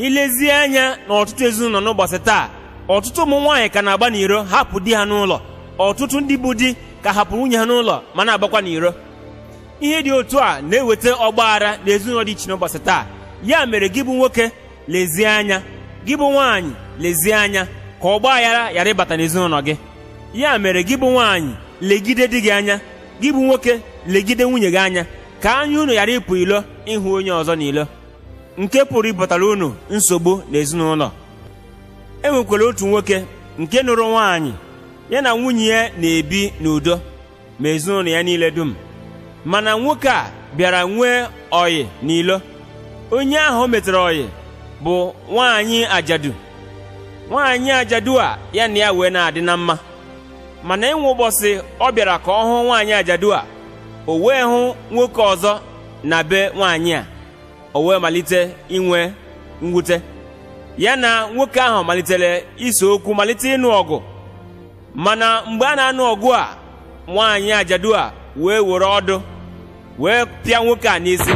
Ilezie anya na ọtụtụ ezinụlọ n'ụbọchị taa, ọtụtụ ụmụ nwaanyị ka na-agba n'iro hapụ di ha n'ụlọ. Ọtụtụ ndị bụ di ka hapụrụ nwunye ha n'ụlọ ma na-agbakwa n'iro. Ihe dị otu a na-eweta ọgbaghara na ezinụlọ dị iche n'ụbọchị taa. Ya mere gị bụ nwoke lezie anya, gị bụ nwaanyị lezie anya ka ọgbaghara ghara ịbata n'ezinụlọ gị. Ya mere gị bụ nwaanyị legide di gị anya, gị bụ nwoke legide nwunye gị anya, ka anya unu ghara ịpụ ilo ịhụ onye ọzọ n'ilo, nke pụrụ ịpụtara unu nsogbu n'ezinụlọ. E nwekwara otu nwoke nke nụrụ nwaanyị, ya na nwunye ya na-ebi n'udo ma ezinụlọ ya niile dum. Mana nwoke a bịara nwee ọyị n'ilo. Onye ahụ o metara ọyị bụ nwaanyị ajadu. Nwaanyị ajadu a ya na ya wee na-adị na mma. Mana enwe ụbọchị ọ bịara ka ọ hụ nwaanyị ajadu a, o wee hụ nwoke ọzọ na be nwaanyị a. O wee malite inwe mwute. Ya na nwoke ahụ malitere ise okwu, malite ịnụ ọgụ. Mana mgbe a na-anụ ọgụ a, nwaanyị ajadu a wee were ọdụ wee pịa nwoke a n'isi.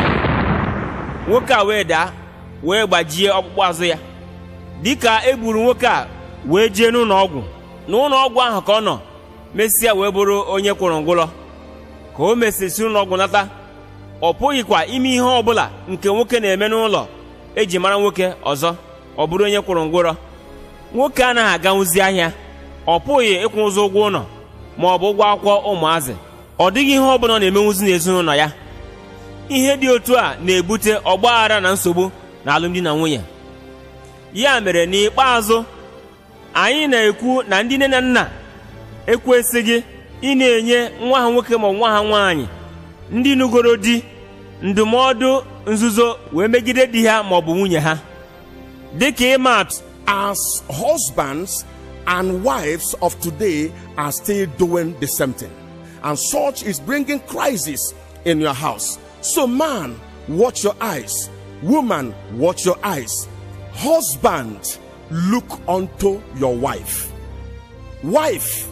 Nwoke a wee daa, wee gbajie ọkpụkpụ azụ ya. Dịka e gburu nwoke a wee jee n'ụlọ ọgwụ. N'ụlọ ọgwụ ahụ ka ọ nọ mesịa wee bụrụ onye kwụrụ ngwụrọ. Ka o mesịrị si n'ụlọ ọgwụ nata, ọ pụghịkwa ime ihe ọbụla nke nwoke na-eme n'ụlọ eji mara nwoke ọzọ, ọ bụrụ onye kwụrụ ngwụrọ. Nwoke anaghị aganwuzi ahịa, ọ pụghị ịkwụ ụzọ ụgwọ ụlọ ma ọ bụ ụgwọ akwụkwọ ụmụazị. Ọ dịghị ihe ọbụla ọ na-emenwuzi n'ezinụlọ ya. Ihe dị otu a na-ebute ọgbaghara na nsogbu na alụmdi na nwunye. Ya mere n'ikpeazụ, anyị na-ekwu na ndị nne na nna ekwesịghị ị na-enye nwa ha nwoke ma nwa ha nwaanyị ndị nugoro di ndụmọdụ nzuzo wee megide di ha ma ọ bụ nwunye ha. Dịka ịmaatụ, as husbands and wives of today are still doing the same thing, and such is bringing crisis in your house. So man, watch your eyes. Woman, watch your eyes. Husband, look unto your wife. Wife,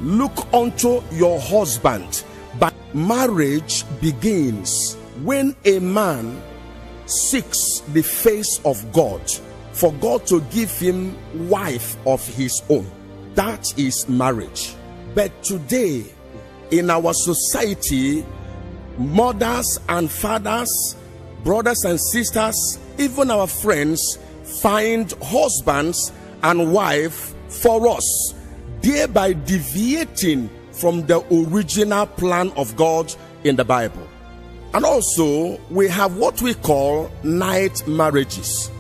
look unto your husband. But marriage begins when a man seeks the face of God for God to give him wife of his own. That is marriage. But today, in our society, mothers and fathers, brothers and sisters, even our friends, find husbands and wife for us, thereby deviating from the original plan of God in the Bible. And also, we have what we call night marriages.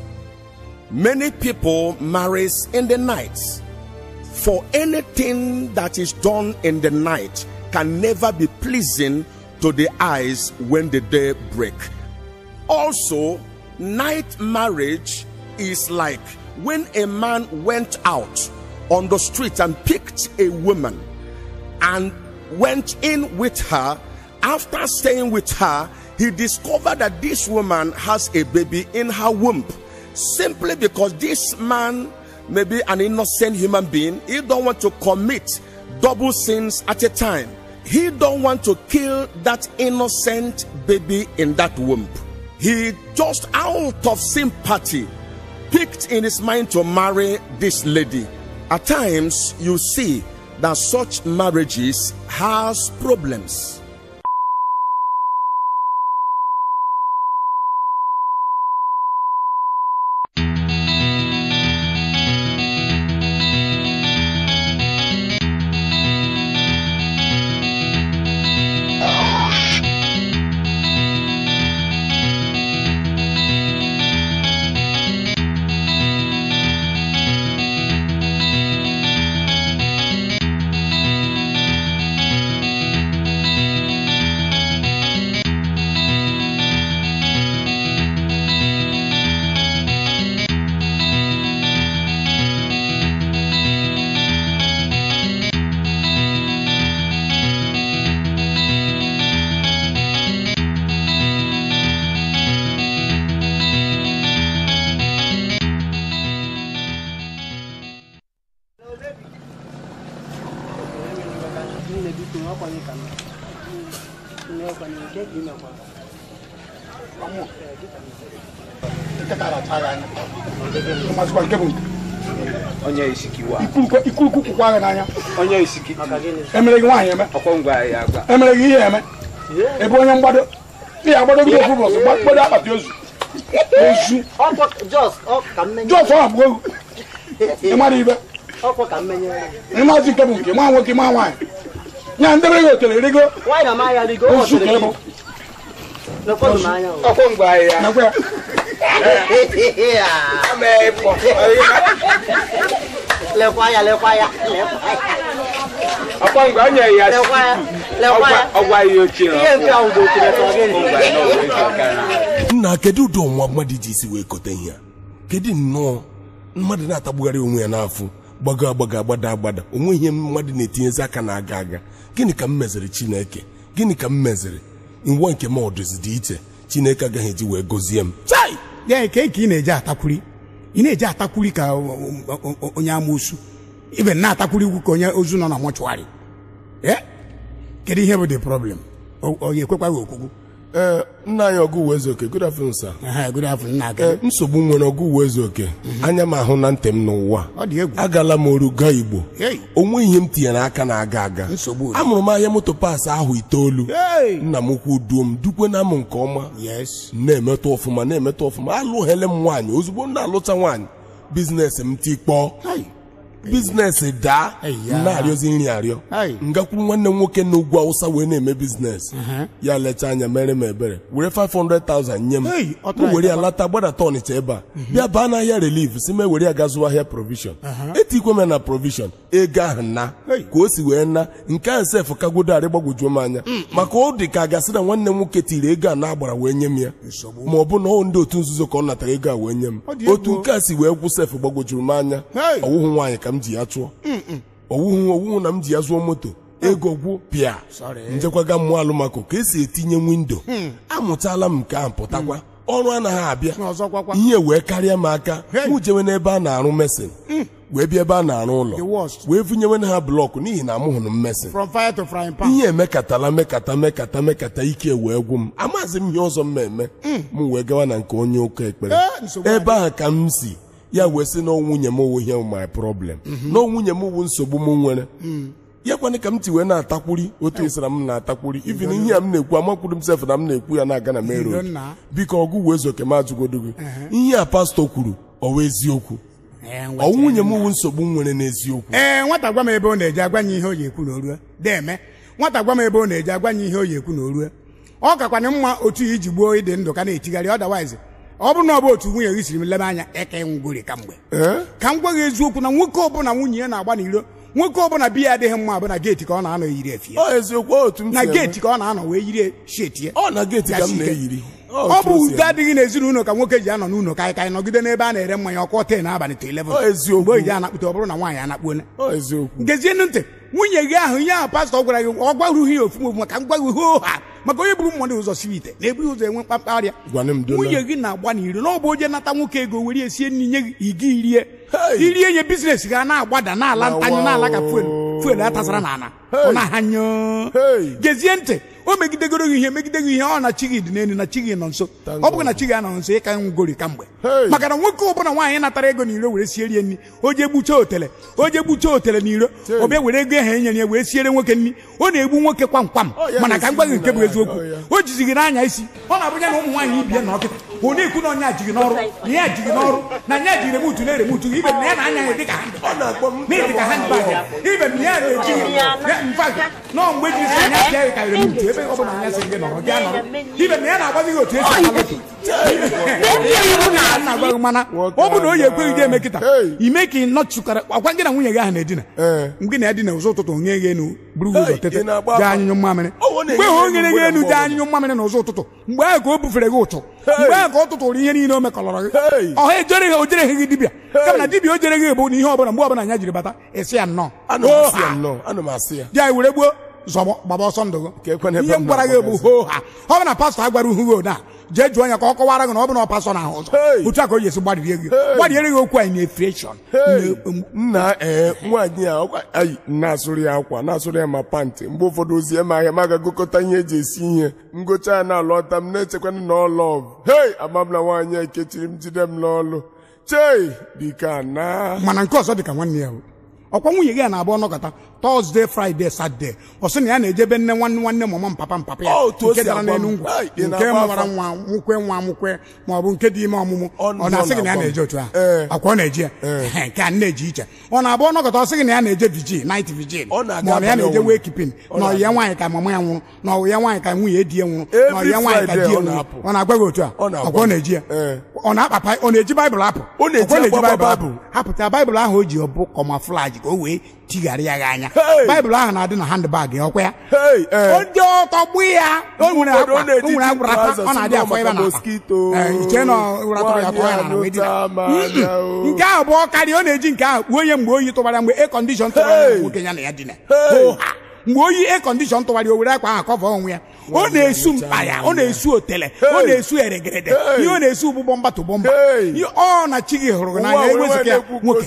Many people marry in the night. For anything that is done in the night can never be pleasing to the eyes when the day break. Also, night marriage is like when a man went out on the street and picked a woman and went in with her. After staying with her, he discovered that this woman has a baby in her womb. Simply because this man may be an innocent human being, he don't want to commit double sins at a time. He don't want to kill that innocent baby in that womb. He just out of sympathy picked in his mind to marry this lady. At times you see that such marriages has problems. Onye isikiwa. Ikuruku kwukwa n'anya. Onye isiki. Emere gị nwaanyị eme. Ọkwọ ngwa ya agwa. Emere gị ihe eme. Ebe onye mgbado. Ị agbado gị ofu ụbọchị gbado akpati ozu. Ozu. Ọkwọ jos ọ ka mmenye. Jos ọ bụ egwu. Ị mara ibe. Ọkwọ ka mmenye. Ị maazị nke bụ nke ma nwoke ma nwaanyị. Nya ndebere gị otere rigo. Nwaanyị na ma ya rigo. Ozu ka ebe. N'ọkwọ m anya. Ọkwọ ngwa ya. Nakwa ya. Lekwa ya. Ọkwọ ngwa onye ya. Lekwa ya. Ọgwa ya ochie. Ihe nke ahụ bụ otere ka ọ gịnị? Nna kedu ụdị ọnwa mmadụ ji isi wee kote ihe a? Kedu nnọọ mmadụ na-atagbugharị onwe ya n'afọ gbago agbago agbada agbada onwe ihe mmadụ na-etinyezi aka na-aga aga. Gịnị ka m meziri Chineke? Gịnị ka m meziri? Nwa nke m ọdụzi dị iche Chineke agaghị eji wee gọzie m. Chai! Ya nke ị na-eji atakwuri. Ị na-eji atakwuri ka onye amoosu. Ibe na-atakwuri ikwu ka onye ozu nọ na mọchụarị. Kedu ihe bụ the problem? Ọ ga-ekwekwa gị okwukwu? Nna anyị ọgụ uwe ezuoke, good afternoon sir. Good afternoon nna gị. Nsogbu nwere ọgụ uwe ezuoke. Anya m ahụ na ntị m n'ụwa. Ọ dị egwu. Agala m oru gaa Igbo. Onwe ihe m tinyere aka na-aga aga. Amụrụ m ahịa moto paasị ahụ 9. Nna m ukwu duo m dukwe na m nke ọma. Na-emetụ ọfụma na-emetụ ọfụma. Alụghele m nwaanyị ozugbo m na-alụcha nwaanyị biznes m tikpọọ. Biznes daa na-arịọzi nri arịọ. Ngakwuru nwanne m nwoke n'ugwu Awụsa wee na-eme biznes. Ya lecha anya mere m ebere were 500,000 nye m. M were ya lata gbadata Ọnịcha ebe a bịa baa n'ahịa relief si m ewere ya ga zụwa ahịa provision. Etikwe m na provision ego ahụ na ka o si wee na nke ahụ sef kagwodo arị gbagwojuo m anya maka ọ dị ka a gasị na nwanne m nwoke tiri ego a na-agbara wee nye m ya ma ọ bụ na ọ ndị otu nzuzo ka ọ natara ego a wee nye m. Otu nke a si wee gwụ sef gbagwojuru m anya. Ọwụhụ nwaanyị ka m ji ya chụọ owuwu na m ji ya zụọ moto ego gwụ pịa njekwaga mmụọ alụmako ka esi etinye windo. Amụtala m nke ahụ pụtakwa ọrụ anaghị abịa ihe wee karịa m aka mụ jewe n'ebe a na-arụ mesin wee bịa ebe a na-arụ ụlọ wee vụnyewe ha blọkụ n'ihi na amụhụrụ m mesin. Ihe emekatala mekata mekata mekata ike wee gwụ m amaghịzi m ihe ọzọ m eme m wee gawa na nke onye ụka ekpere ebe ahụ ka m si ya wee sị na nwunye m owu ihe my problem na nwunye m wu nsogbu m nwere ya kwanị ka m ti wee na-atakwuri otu isara m na-atakwuri even ihe a m na-ekwu amakwuru m sef na m na-ekwu ya na-aga na main road. Biko ọgụ wee zoke m ajụgodo gị ihe a pastọ kwuru ọ wụ eziokwu? Ọ nwunye m wu nsogbu m nwere n'eziokwu? Ee, nwata gwa m ebe ọ na-eje agwa nye ihe o ji ekwu na orue deme. Nwata gwa m ebe ọ na-eje agwa nye ihe o ji ekwu na orue. Ọ kakwanị mma otu iji gbuo ịdị ndụ ka na-etigharị otherwise ọ bụrụ na ọ bụ otu nwunye gị siri m lebe anya eke nwugori kamgbe ka m gwa gị eziokwu na nwoke ọbụla nwunye ya na-agba n'iro nwoke ọbụla bi ya adịghị mma bụ na geeti ka ọ na-anọ yiri efi na geeti ka ọ na-anọ wee yiri shetie ọ bụ udo adịghị n'ezinụlọ ka nwoke ji anọ n'ụlọ ka anyị nọgide n'ebe a na-ere mmanya ọkụ 10 n'abalị to 11 mgbe o ji anakpụta ọ bụrụ na nwaanyị anakpuone. Gezienụ ntị nwunye gị ahụ ihe ahụ pastọ gwara gị ọ gwarughị ya ofu ofu maka m gwa gị hoo ha maka onye buru mmadụ ụzọ siri ite na-eburu ụzọ enwe mkpamkpa ọrịa. Nwunye gị na-agba n'iro na ọ bụ onye nata nwoke ego were esie nri nye gị iga irie irie nye biznes ga na-agbada na-ala ntanyụ na-ala ka fuelu atasara n'ala ọ na-ahanyụ. Gezie ntị o megidegoro gị ihe megide gị ihe ọ na chi gị dị n'elu na chi gị nọ nso ọ bụghị na chi gị anọ nso ịka nwugori kamgbe maka na nwoke ọbụla nwaanyị natara ego n'iro were siere nri o jee gbuchaa otele o jee gbuchaa otele n'iro ọ bịa were ego ahụ enyere ya wee siere nwoke nri ọ na-egbu nwoke kwam kwam. Mana ka m gwa gị nke bụ eziokwu o jizi gị n'anya isi ọ na-abụnya na ụmụ nwaanyị ibie na ọkịta ọ na-ekwu na ọnya jighị n'ọrụ na ya jighị n'ọrụ na nya jiri remutu na-eremutu ibe na ya na-anya ya dịka dịka handbag ibe na ya na-ejighị mfa nọ mgbe jiri sị anya pịa ka remutu ebe ọ bụla anya sị gị nọrọ gị anọrọ ibe na ya na-agbazi gị otu esi alụtụ na-agwa gị mana ọ bụ na o yi ekweghị gị eme kịta ime ka ị nọchụkara akwa gị na nwunye gị ahụ na-edina mgbe na edina ụzọ ụtụtụ nye gị enu buru ụzọ tete jee anyụnyụ mmamịrị mgbe o nyere gị enu jee anyụnyụ mmamịrị n'ụzọ ụtụtụ mgbe ahụ ka o bufere gị ụtụ mgbe ahụ ka ọ tụtụrụ ihe niile o mekọrọ gị ọha ejere o jereghị gị dibịa kama na dibịa o jere gị bụ na ihe ọbụla mgbe ọbụla anya jiri bata esi ya nnọọ di anyị were gbuo zọgbọ gbaba ọsọ ndụ gị ihe m gwara gị bụ hoo ha ọ bụ na pastọ agwara uhu gị oda Jee jụọ ya ka ọ kọwara gị na ọ bụ na ọ pasọ na ahụ ụzọ. Otu a ka o ji esi gbarịrị gị. Gbarịrị gị okwu anyị na-efreshọn. Nna nwaanyị a ayi na-asụrụ ya akwa na-asụrụ ya ma pantị mgbe ụfọdụ ozi ya ma ahịa ma ga-agụkọta ihe eji esi ihe ngocha ya na-alọta m na-echekwana na ọ lọv. Hei, ama m na nwaanyị a ekechiri m jide m n'ọlụ. Chei, biko ana. Mana nke ọzọ dị ka nwanne ya ọkwa nwunye gị a na-abụ ọnọkọta Thursday, Friday, Saturday ọ sị na ya na-ejebe nne nwanne nwanne mama mpapa mpapa ya nke dara n'elu ngwa nke mụwara nwa nwukwe nwa nwukwe ma ọ bụ nke dị ime ọmụmụ ọ na-asị gị na ya na-eje otu ahụ akwa ọ na-eje ya nke a na-eje iche ọ na-abụ ọnọkọta ọ sị gị na ya na-eje vigil night vigil ma ọ na ya na-eje wake keeping na ọyị nwaanyị ka mama ya nwụrụ na ọyị nwaanyị ka nwunye di ya nwụrụ na ọyị nwaanyị ka di ya nwụrụ ọ na-agwa gị otu a akwa ọ na-eji ya ọ na-akpapa ọ na-eji baịbụl apụ ọ na-eji baịbụl apụ hapụta baịbụl ahụ o ji ọbụ camouflage ka o wee tigharịa ya anya baịbụl ahụ na-adị na handbag ya ọkwa ya onye ọtọ gbu ya o nwere akwa o nwere agwụrata ọ na-adị afọ ebe na iche na ụratọrọ ya tụọ ya na wee dina nke ahụ bụ ọkarịa ọ na-eji nke ahụ kpuo onye mgbe oyi tụbara mgbe air condition tụbara ya nwoke ya na ya dina mgbe oyi air condition tụbara ya o were akwa ahụ kọva onwe ya ọ na-esu mkpa ya ọ na-esu otele ọ na-esu eregerede ihe ọ na-esu bụ bọmba to bọmba ọ na chi gị hụrụ gị n'anya ewezụga ya nwoke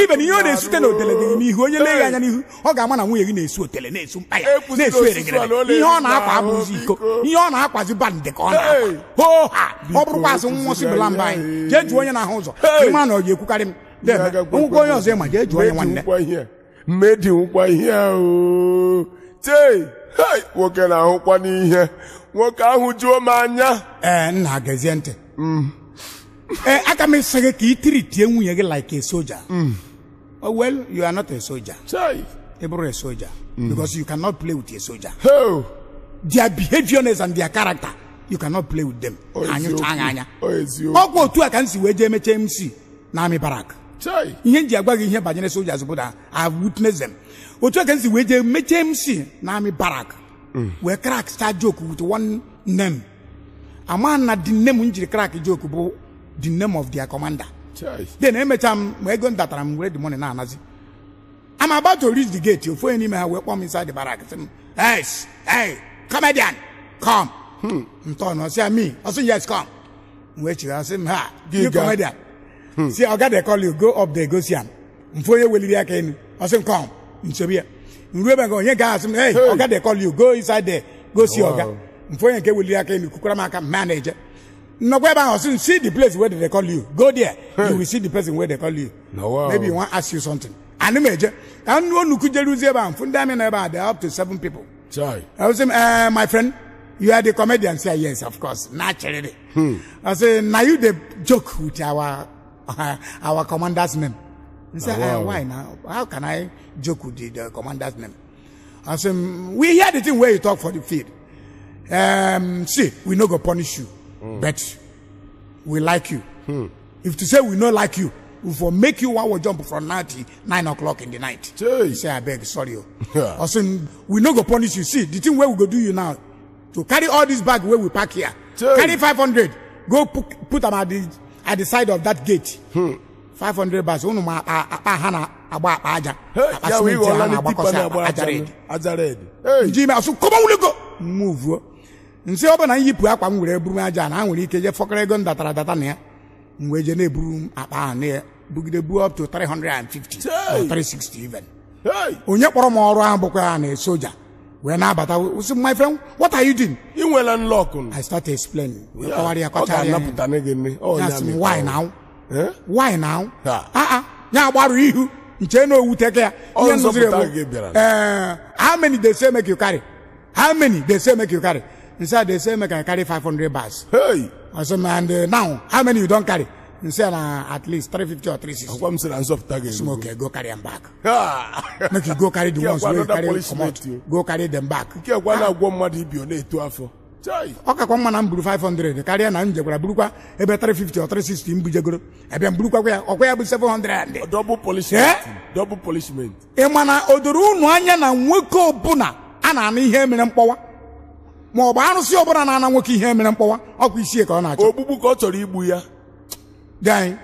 ibe na ihe ọ na-esute na otele dị gị n'ihu onye lee gị anya n'ihu ọ ga-ama na nwunye gị na-esu otele na-esu mkpa ya na-esu eregerede ihe ọ na-akwa abụghịzi iko ihe ọ na-akwazi bandị ka ọ na-akwa hoo ha ọ bụrụkwa asị nwụsị bụla mba anyị jee jụọ onye na-ahụ ụzọ ịma na ọ ga-ekwukarị m nwekwa onye ọzọ ịma jee jụọ onye nwanne mmedi nkwa ihe ahụ tei nwoke na-ahụkwa n'ihe nwoke ahụ juo m anya. Ee nna gezie ntị ee aka m ịsị gị ka ị tiritie nwunye gị like a soldier. Oh, well, you are not a soldier. Ị bụrụ a soldier because you cannot play with a soldier. Their behavior and their character, you cannot play with them. Anyụcha anya anya ọkwa otu a ka m si wee jee mechie MC na Army Barrack. Ihe nji agwa gị ihe banyere soldiers bụ na I have witnessed them. Otu a ka m si wee jee mechie MC na Army Barrack wee crack star joke with one name. Ama na the name m jiri crack joke bụ the name of their commander. Then emecha m ma ego m datara m were the money na-anazi. I'm about to reach the gate. Ofu onye n'ime ha wee kpọọ m inside the barrack sị m, yes, hey, comedian, come. Ntọ na ọsị me ọsị yes, come. M wee chigha sị m ha, you comedian. See, Oga dey call you, go up there, go see am. Mfo onye weliri aka enu, ọsị m come, nsobi ya. Nruo ebe nke onye ga-asị m, hey, Oga dey call you, go inside there, go see Oga. Mfo onye nke weliri aka enu, kukwara m aka, mma na-eje. Nnọkwa ebe ahụ, ọsị m, see the place where they call you, go there, you will see the person where they call you. Maybe he wan ask you something. Anụ m eje, ka nnu onukwu jeruzie ebe ahụ, mfụ ndị amị nọ ebe ahụ, they are up to 7 people. I say, my friend, you are the comedian. Say, yes, of course, naturally. I say, now you dey joke with our commander's name. He said, why now? How can I joke with the commander's name? I said, we hear the thing where you talk for the field. See, we no go punish you, but we like you. If to say we no like you, we for make you one will jump from 9 o'clock in the night. He said, I beg, sorry. I said, we no go punish you. See, the thing where we go do you now, to carry all this bag where we park here, carry 500, go put them at the side of that gate. 500 bags. Unu ma akpa ha na agba akpa aja. Akpa cement ha na agbakọsị aja red. Nji ime asụ come on we go. Move. Nsi ọ bụ na nyipụ akwa m were buru aja na ha nwere ike je fọkọrọ ego m datara data na ya. M wee je na-eburu akpa ahụ na ya bugide buo up to 350 or 360 even. Onye kpọrọ m ọrụ ahụ bụkwa ya na soja wee na-abata sị, my friend, what are you doing? Ị nwela nlọkụ. I start explaining. Wee kọwara ya kọchara ya. Why now? Why now? Ya agbarụ ihu nche na owu teke ya. Ihe nụziri bụ, how many they say make you carry? How many they say make you carry? Inside they say make I carry 500 bars. Hey. I say, and now how many you don't carry? Inside at least 350 or 360. I'm saying Smoke, go carry them back. Make you go carry the ones where you carry come out. Go carry them back. Ọ kakwa mma na m buru 500 karịa na m jekwara burukwa ebe 350 or 360 m bujegoro ebe m burukwa ya ọkwa ya bụ 700. Double punishment. Double punishment. Ị ma na o doro unu anya na nwoke ọbụla a na-ana ihe mere mkpọwa ma ọ bụ arụsị ọbụla na-ana nwoke ihe mere mkpọwa ọkwa isi ka ọ na-achọ ogbugbu ka ọ chọrọ igbu ya. Dị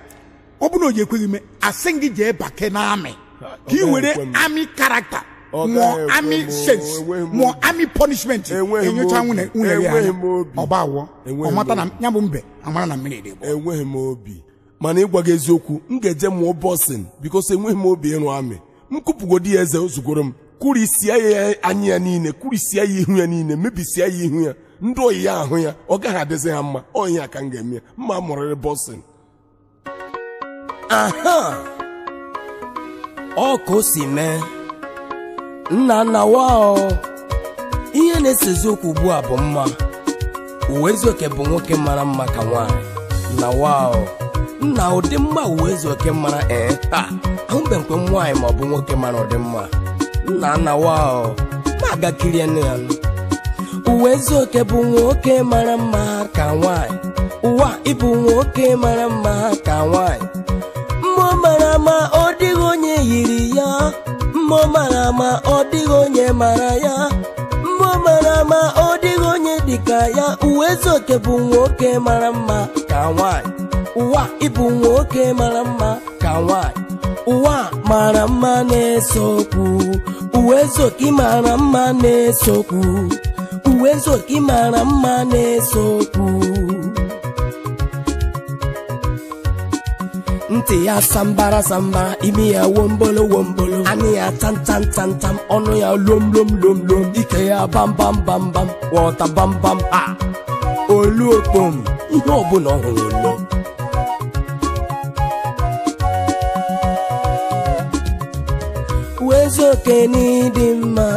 ọ bụrụ na o ji ekweghị ime asị gị jee bake na amị ka ị were amị karakta Mụọ army sense, mụọ army punishment. Enyocha nwunye gị anya, ọba awọ ọ mata na ya bụ mbe amara na mmiri dị. Enweghị m obi, mana ịgwa gị eziokwu, m ga-eje mụọ boxing because enweghị m obi ịrụ army. M kụpụgodi ya eze ozugoro m, kụrisia ya anya ya niile, kụrisia ya ihu ya niile, mebisia ya ihu ya, ndị oyi ya ahụ ya, ọ gaghị adịzi ha mma. Ọ ya ka m ga-eme ya, mma mụrịrị boxing. Aha, ọ ka o si mee nna nna wa. Ihe na-esezi okwu ugbu a bụ mma. Uwezuoke bụ nwoke mara mma ka nwaanyị na wa nna. Ụdị mma Uwezuoke mara, ee, ha ahụbeghị nwaanyị ma ọ bụ nwoke mara ụdị mma nna nna wa. Ma aga kirie nne ya. Uwezuoke bụ nwoke mara mma ka nwaanyị. Ụwa ịbụ nwoke mara mma ka nwaanyị. Mmụọ mara ma ọ dịghị onye yiri ya. Mmụọ mara ma ọ dịghị onye mara ya. Mmụọ mara ma ọ dịghị onye dịka ya. Uwezuoke bụ nwoke mara mma ka nwaanyị. Ụwa ịbụ nwoke mara mma ka nwaanyị. Ụwa mara mma na-ese okwu. Uwezuoke mara mma na-ese okwu. Uwezuoke mara mma na-ese okwu. Ntị ya sambara sambara, imi ya wombolo wombolo, anya ya tam tam tam tam, ọnụ ya lom lom lom lom, ike ya bam bam bam bam, wọta bam bam, ha olu okpom, ihe ọbụla ọ hụrụ olu. Uwezuoke n'ịdị mma,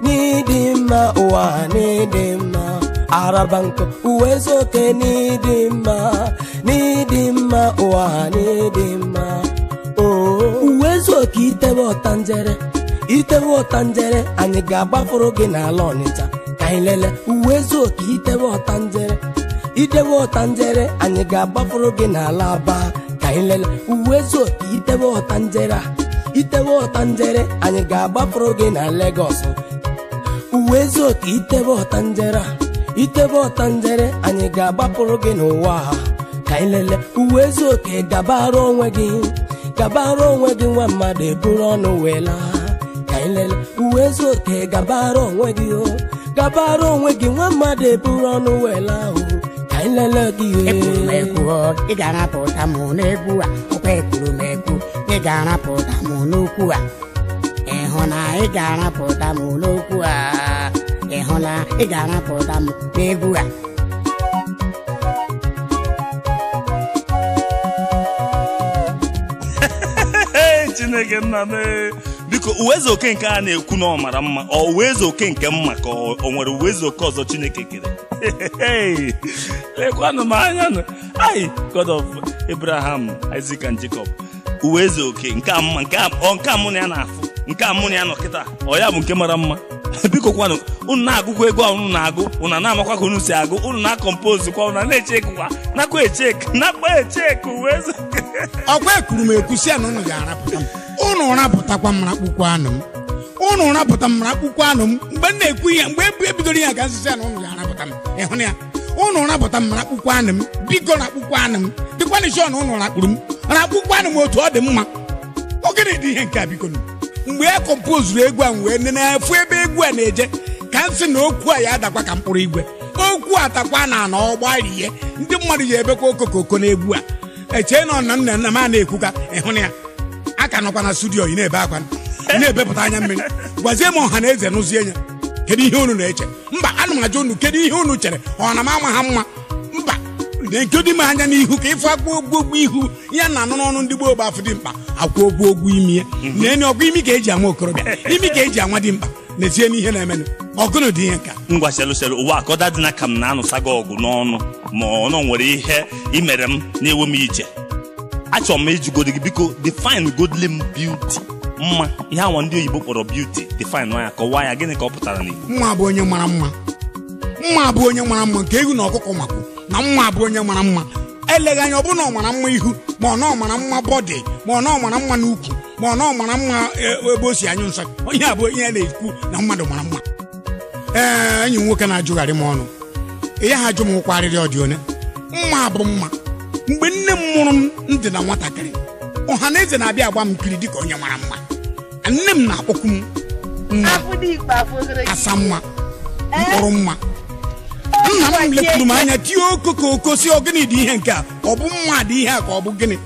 n'ịdị mma, ụwa n'ịdị mma, araba nkụ. Uwezuoke n'ịdị mma, n'ịdị mma, ụwa n'ịdị mma. Uwezuoke, itewe ọtanjere, itewe ọtanjere, anyị ga-agbafuru gị n'ala Ọnịcha ka anyị lele. Uwezuoke, itewe ọtanjere, idewe ọtanjere, anyị ga-agbafuru gị n'ala Aba ka anyị lele. Uwezuoke, itewe ọtanjere a, itewe ọtanjere, anyị ga-agbafuru gị na Legọs. Uwezuoke, itewe ọtanjere a, itebe ọtanjere, anyị ga-agbapụrụ gị n'ụwa a ka anyị lele. Uwezuoke, gabara onwe gị, gabara onwe gị, nwa mmadụ eburu ọnụ wee laa ka anyị lele. Uwezuoke, gabara onwe gị, o gabara onwe gị, nwa mmadụ eburu ọnụ wee laa, o ka anyị lele gị. Ekwuru m ekwu, ị ga-arapụta m n'egwu a. Ọkwa ekwuru m ekwu, ị ga-arapụta m n'okwu a. Ị hụ na ị ga-arapụta m n'okwu a? Ị hụla, ị ga-arapụta m n'egwu a. Chineke nna m, biko, Uwezuoke nke a na-ekwu na ọ mara mma, ọ Uwezuoke nke mma ka ọ nwere Uwezuoke ọzọ Chineke kere? Lekwanụ m anya nụ. Ai, God of Abraham, Isaac and Jacob, Uwezuoke nke a mma, nke a ọ nke a mụ na ya na-afụ, nke a mụ na ya nọ kịta, ọ ya bụ nke mara mma. Biko kwanụ, unu na-agụkwa egwu a unu na-agụ, unu na-amakwa ka unu si agụ, unu na-acompose kwa, unu na-echekwa, nakwa echek, nakwa echek Uwezuoke. Ọkwa ekwuru m ekwu si ya na unu ga-arapụta m. Unu rapụtakwa m, rakpukwa anụ m. Unu rapụta m, rakpukwa anụ m. Mgbe m na-ekwu ihe, mgbe ebidoro ihe ka nsisi ya na unu ga-arapụta m, ịhụ na ya unu rapụta m, rakpukwa anụ m. Biko, rakpukwa anụ m. Dịkwanụ sure na unu rakpuru m, rakpukwa anụ m otu ọ dị mma. Ogene dị ihe nke a, biko nụ. Mgbe e composuru egwu a, m wee nene efu ebe egwu a na-eje, ka m sị na okwu a ya adakwa ka mkpụrụ igwe. Okwu atakwa na ana ọgbarie ndị mmadụ ji ebekwa okokoko n'egwu a. Echee na ọna nna nna m a na-ekwu ka ịhụ na ya a ka nọkwa na studio, ị na-ebe akwa, ị na-ebepụta anya mmiri. Gwazie m, ọha na eze nụzie ya, kedu ihe unu na-eche? Mba, ana m ajụ unu, kedu ihe unu chere? Ọ na m ama ha mma? Mba, na-ekodi m anya n'ihu ka ịfụ akpụ ogbu ihu ya na anụ n'ọnụ ndị gboo bụ afụ dị mkpa akwụ ogbu ogbu imi ya na-enye ọgwụ imi ka eji ama okorobịa, imi ka eji anwa dị mkpa. N'ezie n'ihe na-emenụ, ọgụnụ dị ihe nka. Ngwa, chelu chelu, ụwa akọda dị na ka m na-anụsa gị ọgụ n'ọnụ, ma ọ nọ nwere ihe imere m na-ewe m iche. Achọrọ m ijugodi gị, biko, define godly beauty, mma, ihe awa ndị oyibo kpọrọ beauty. Define ya, kọwaa ya, gịnị ka ọ pụtara n'Igbo? Mma bụ onye mara mma. Mma bụ onye mara mma nke ewu na ọkụkọ makwu na mma bụ onye mara mma. Eleghị anya, ọ bụ na ọ mara mma ihu, ma ọ na ọ mara mma body, ma ọ na ọ mara mma n'ukwu, ma ọ na ọ mara mma ebe o si anyụ nsọ. Ihe a bụ ihe a na-ekwu na mmadụ mara mma. Ee, enyi m nwoke na-ajụgharị m ọnụ ihe ha jụ m ụkwa arịrị ọ dị one. Mma bụ mma. Mgbe nne m mụrụ m, m dị na nwatakịrị, ọha na eze na-abịa agba m nkiri dịka onye mara mma. Nne m na-akpọkwu m. Mma asa mma mkpụrụ mma. Nna m lepụrụ m anya tie okokoko si ọgịnị dị ihe nke a, ọ bụ mma dị ihe a ka ọ bụ gịnị?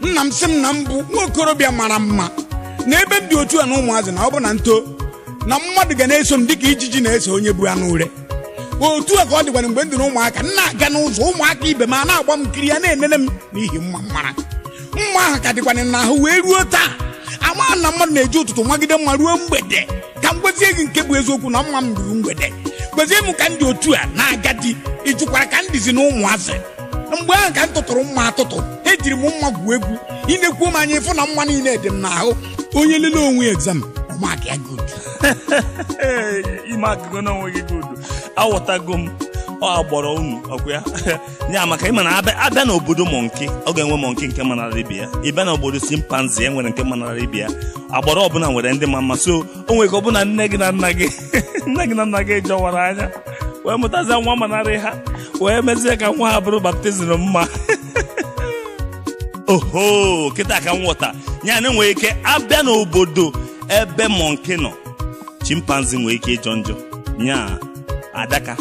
Nna m sị m na m bụ nwa okorobịa mara mma na ebe m dị otu a na ụmụazị na ọ bụ na nto na mmadụ ga na-eso m dịka ijiji na-eso onye bụ anụ ure. Otu a ka ọ dịkwana mgbe m dị na ụmụaka, m na-aga n'ụzọ ụmụaka ibe m a na-agba m nkiri ya na-enene m n'ihi mma mara mma ahụ ka dịkwana n'ahụ wee ruo taa. Ama na mmadụ na-eji ụtụtụ magide mma ruo mgbede. Ka m gwezie gị nke bụ eziokwu na mma m ruru mgbede. Gwezie m ka m dị otu a na-agadi, ịjụkwara ka m dịzi na ụmụazị. Mgbe ahụ ka m tụtụrụ mma atụtụ, ejiri m mma gwuo egwu. Inekwuo m anya ịfụ na mma niile dị m n'ahụ. Onye lele onwe exam ọmaka ya good. Ime akụkọ na onwe gị good. Aghọtago m ọ agbọrọ unu ọkwa ya. Ya maka ịma na abịa n'obodo monkey, ọ ga-enwe monkey nke manara ibe ya. Ịbịa n'obodo chimpanzee enwere nke manara ibe ya. Agbọrọ ọbụla nwere ndị ma mma. So o nwere ka ọbụna nne gị na nna gị nne gị na nna gị jọwara anya wee mụtazie nwa manarị ha wee mezie ka nwa ha bụrụ baptizim mma. Oho, kịta ka m ghọta ya na enwere ike abịa n'obodo ebe monkey nọ, chimpanzee nwere ike ịjọ njọ nya adaka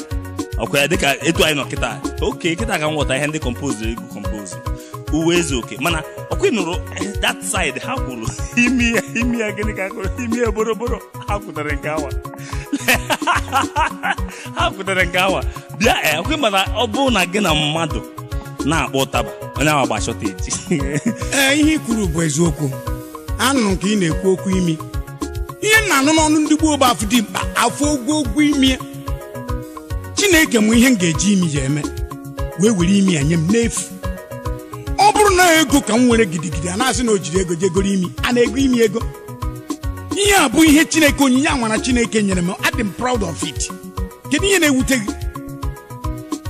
ọkwa ya dịka etu anyị nọ kịta. Oke kịta ka m ghọta ihe ndị compose egwu compose uwe eze oke. Mana ọkwa ị nụrụ that side ha kwuru imi ya gịnị ka kwuru imi ya boroboro ha kwutere nke awa ha kwutere nke awa bịa. Ọkwa mana ọ bụrụ na gị na mmadụ na-akpọ ụtaba onye ahụ agba shọteji. Ee, ihe i kwuru bụ eziokwu. Anụrụ ka ị na-ekwu okwu imi. Ihe m na-anụ n'ọnụ ndị gboo bụ afụ dị mkpa, afụ ogwogwo imi. Chineke mụ ihe m ga-eji imi ya eme wee were imi ya nye m n'efu. Ọ bụrụ na ego ka m nwere gidigidi, a na-asị na o jiri ego jegoro imi, a na-ego imi ego. Ihe a bụ ihe Chineke, onyinye amara Chineke nyere m. Adị m proud of it. Kedu ihe na-ewute gị?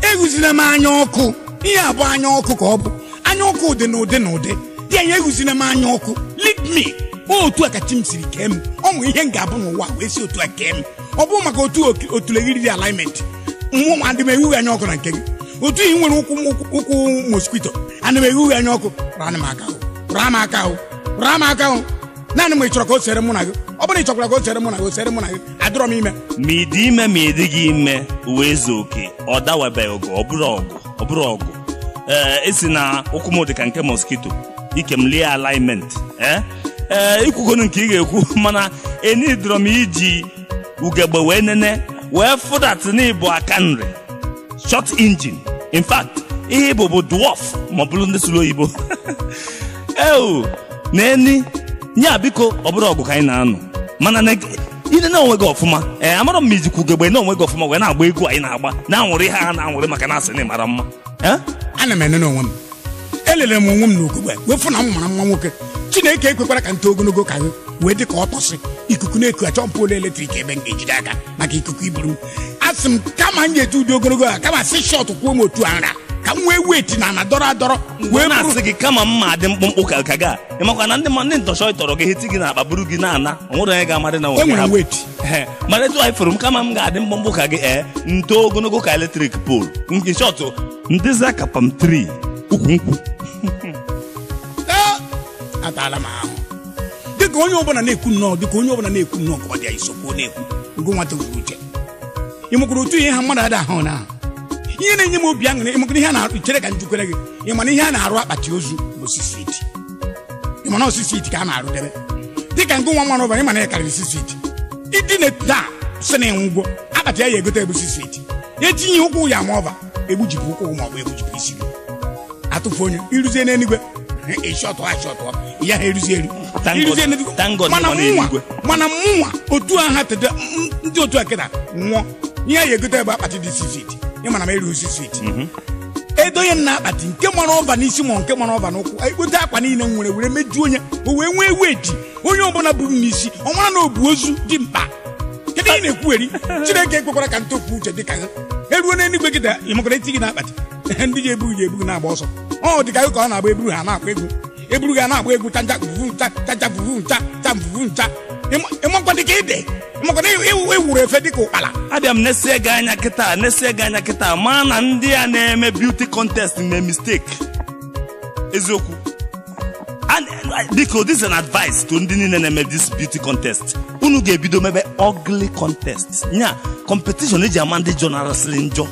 Eghuzina m anya ọkụ. Ihe a bụ anya ọkụ ka ọ bụ. Anya ọkụ dị n'ụdị n'ụdị. Dị anya eghuzina m anya ọkụ. Lead me. Otu a ka chi m siri kee m. Ọ mụ ihe m ga-abụ n'ụwa wee si otu a kee m. Ọ bụ maka otu otuleghiri dị alignment. Mmụọ adị m ehughị anya ọkụ na nke gị. Otu ihe nwere ụkwụ mosquito ana m ehughị anya ọkụ. Raa m aka ahụ, raa m aka ahụ, raa m aka ahụ. Naanị m ị chọrọ ka o sere mụ na gị. Ọ bụrụ na ị chọkwara ka o sere mụ na gị, o sere mụ na gị. Adịrọ m ime. Ma ị dị ime ma ị dịghị ime, uwe eze oke ọ dawabeghị ọgụ, ọ bụrụ ọgụ, ọ bụrụ ọgụ. Ee, esi na ụkwụ m dị ka nke mosquito, ike m lie alignment. Ee, ikwugonu nke ị ga-ekwu, mana enidoro m iji ugegbe wee nene wee fụdat n'ịbụ aka nri short engine. In fact, ihe ịbụ bụ dwarf ma ọ bụrụ ndị sụrụ oyibo. Eo na-eni nya biko, ọ bụrụ ọgụ ka anyị na-anụ, mana ine na onwe gị ọfụma. Ee, amara m ijikwa ugegbe na onwe gị ọfụma wee na-agba egwu anyị na-agba na-anwụrị ihe ha na-anwụrị maka na asị na mara mma. Ana m enene onwe m, elele m onwe m n'ugegbe wee fụ na m mara mma nwoke. Chineke ekwekwara ka nto ogologo ka gị wee dị ka ọ tọsị ikuku na-eku achọ mpụ eletrik ebe m ga-ejide aka maka ikuku iburu m. Asị m kama m ga-ete ụdị ogologo a, kama sị shọt kwuo m otu a nra ka m wee weti na ana dọrọ adọrọ wee na-asị gị kama mma dị mkpụmkpụ ka ka ga ịmakwa na ndị ntọchọ tọrọ gị heti gị n'akpa buru gị na-ana o nwere onye ga-amarị na nwere weti. Mana etu anyị fụrụ m kama m ga-adị mkpụmkpụ ka gị nto ogologo ka eletrik pol nke shọtụ ndịzi ka pam 3 ukwu nkwụ. Ataala m ahụ dịka onye ọbụla na-ekwu nnọọ, dịka onye ọbụla na-ekwu nnọọ ka ọ dị anyị sokwuo na-ekwu ngụ nwata nwere uche. Ị mụkwara otu ihe ha mmadụ ada ahụ na ihe na-enye m obi aṅụrị. Ị mụkwara ihe a na-arụ, chere ka m jukwere gị. Ị mana ihe a na-arụ akpati ozu bụ osisi iti. Ị mana osisi iti ka a na-arụ debe dịka ngụ nwa mmanụ ọbara. Ị mana ya karịrị osisi iti. Ịdị na taa sị na ịnwụgwọ akpati ya ya egote bụ osisi iti. Etinye ụkwụ ya ma ọba egbujipụ ụkwụ ma ọ bụ egbujipụ isi gị atụfu onye iruzie n'eluigwe. Ya ha eruzi eru. Mana mụnwa otu aha tete ndị otu a kịta nwụọ ihe ya egote ebe akpati dị 6 feet. Ị mana m erughị 6 feet. Edonye m na akpati nke mara ọba n'isi ma nke mara ọba n'ụkwụ, ekpote akwa niile m nwere were mejuo onye o wee nwee weji onye ọbụla buru m n'isi ọ mara na o bu ozu dị mkpa. Kedu ihe na-ekwugheri? Chineke ekwekwara ka ntopụ uche dị ka gị eruo n'eluigwe kịta. Ị makwara eti gị na akpati ndị ji eburu ji eburu na-agba ọsọ. Ọ dị ka ka ọ na-agba eburu ha na-agba egwu eburu ga na-agba egwu chanja vuvu ncha chacha vuvu ncha cha vuvu ncha. Ịmakwa dị ka ide ịmakwa na ewuru efe dị ka ụkpala. Abịa m nesie gị anya kịta, nesie gị anya kịta ma na ndị a na-eme beauty contest na mistake. Eziokwu. Biko, this is an advice to ndị niile na-eme this beauty contest. Unu ga-ebido mebe ugly contest. Nya competition eji ama ndị jọnarasịrị njọ.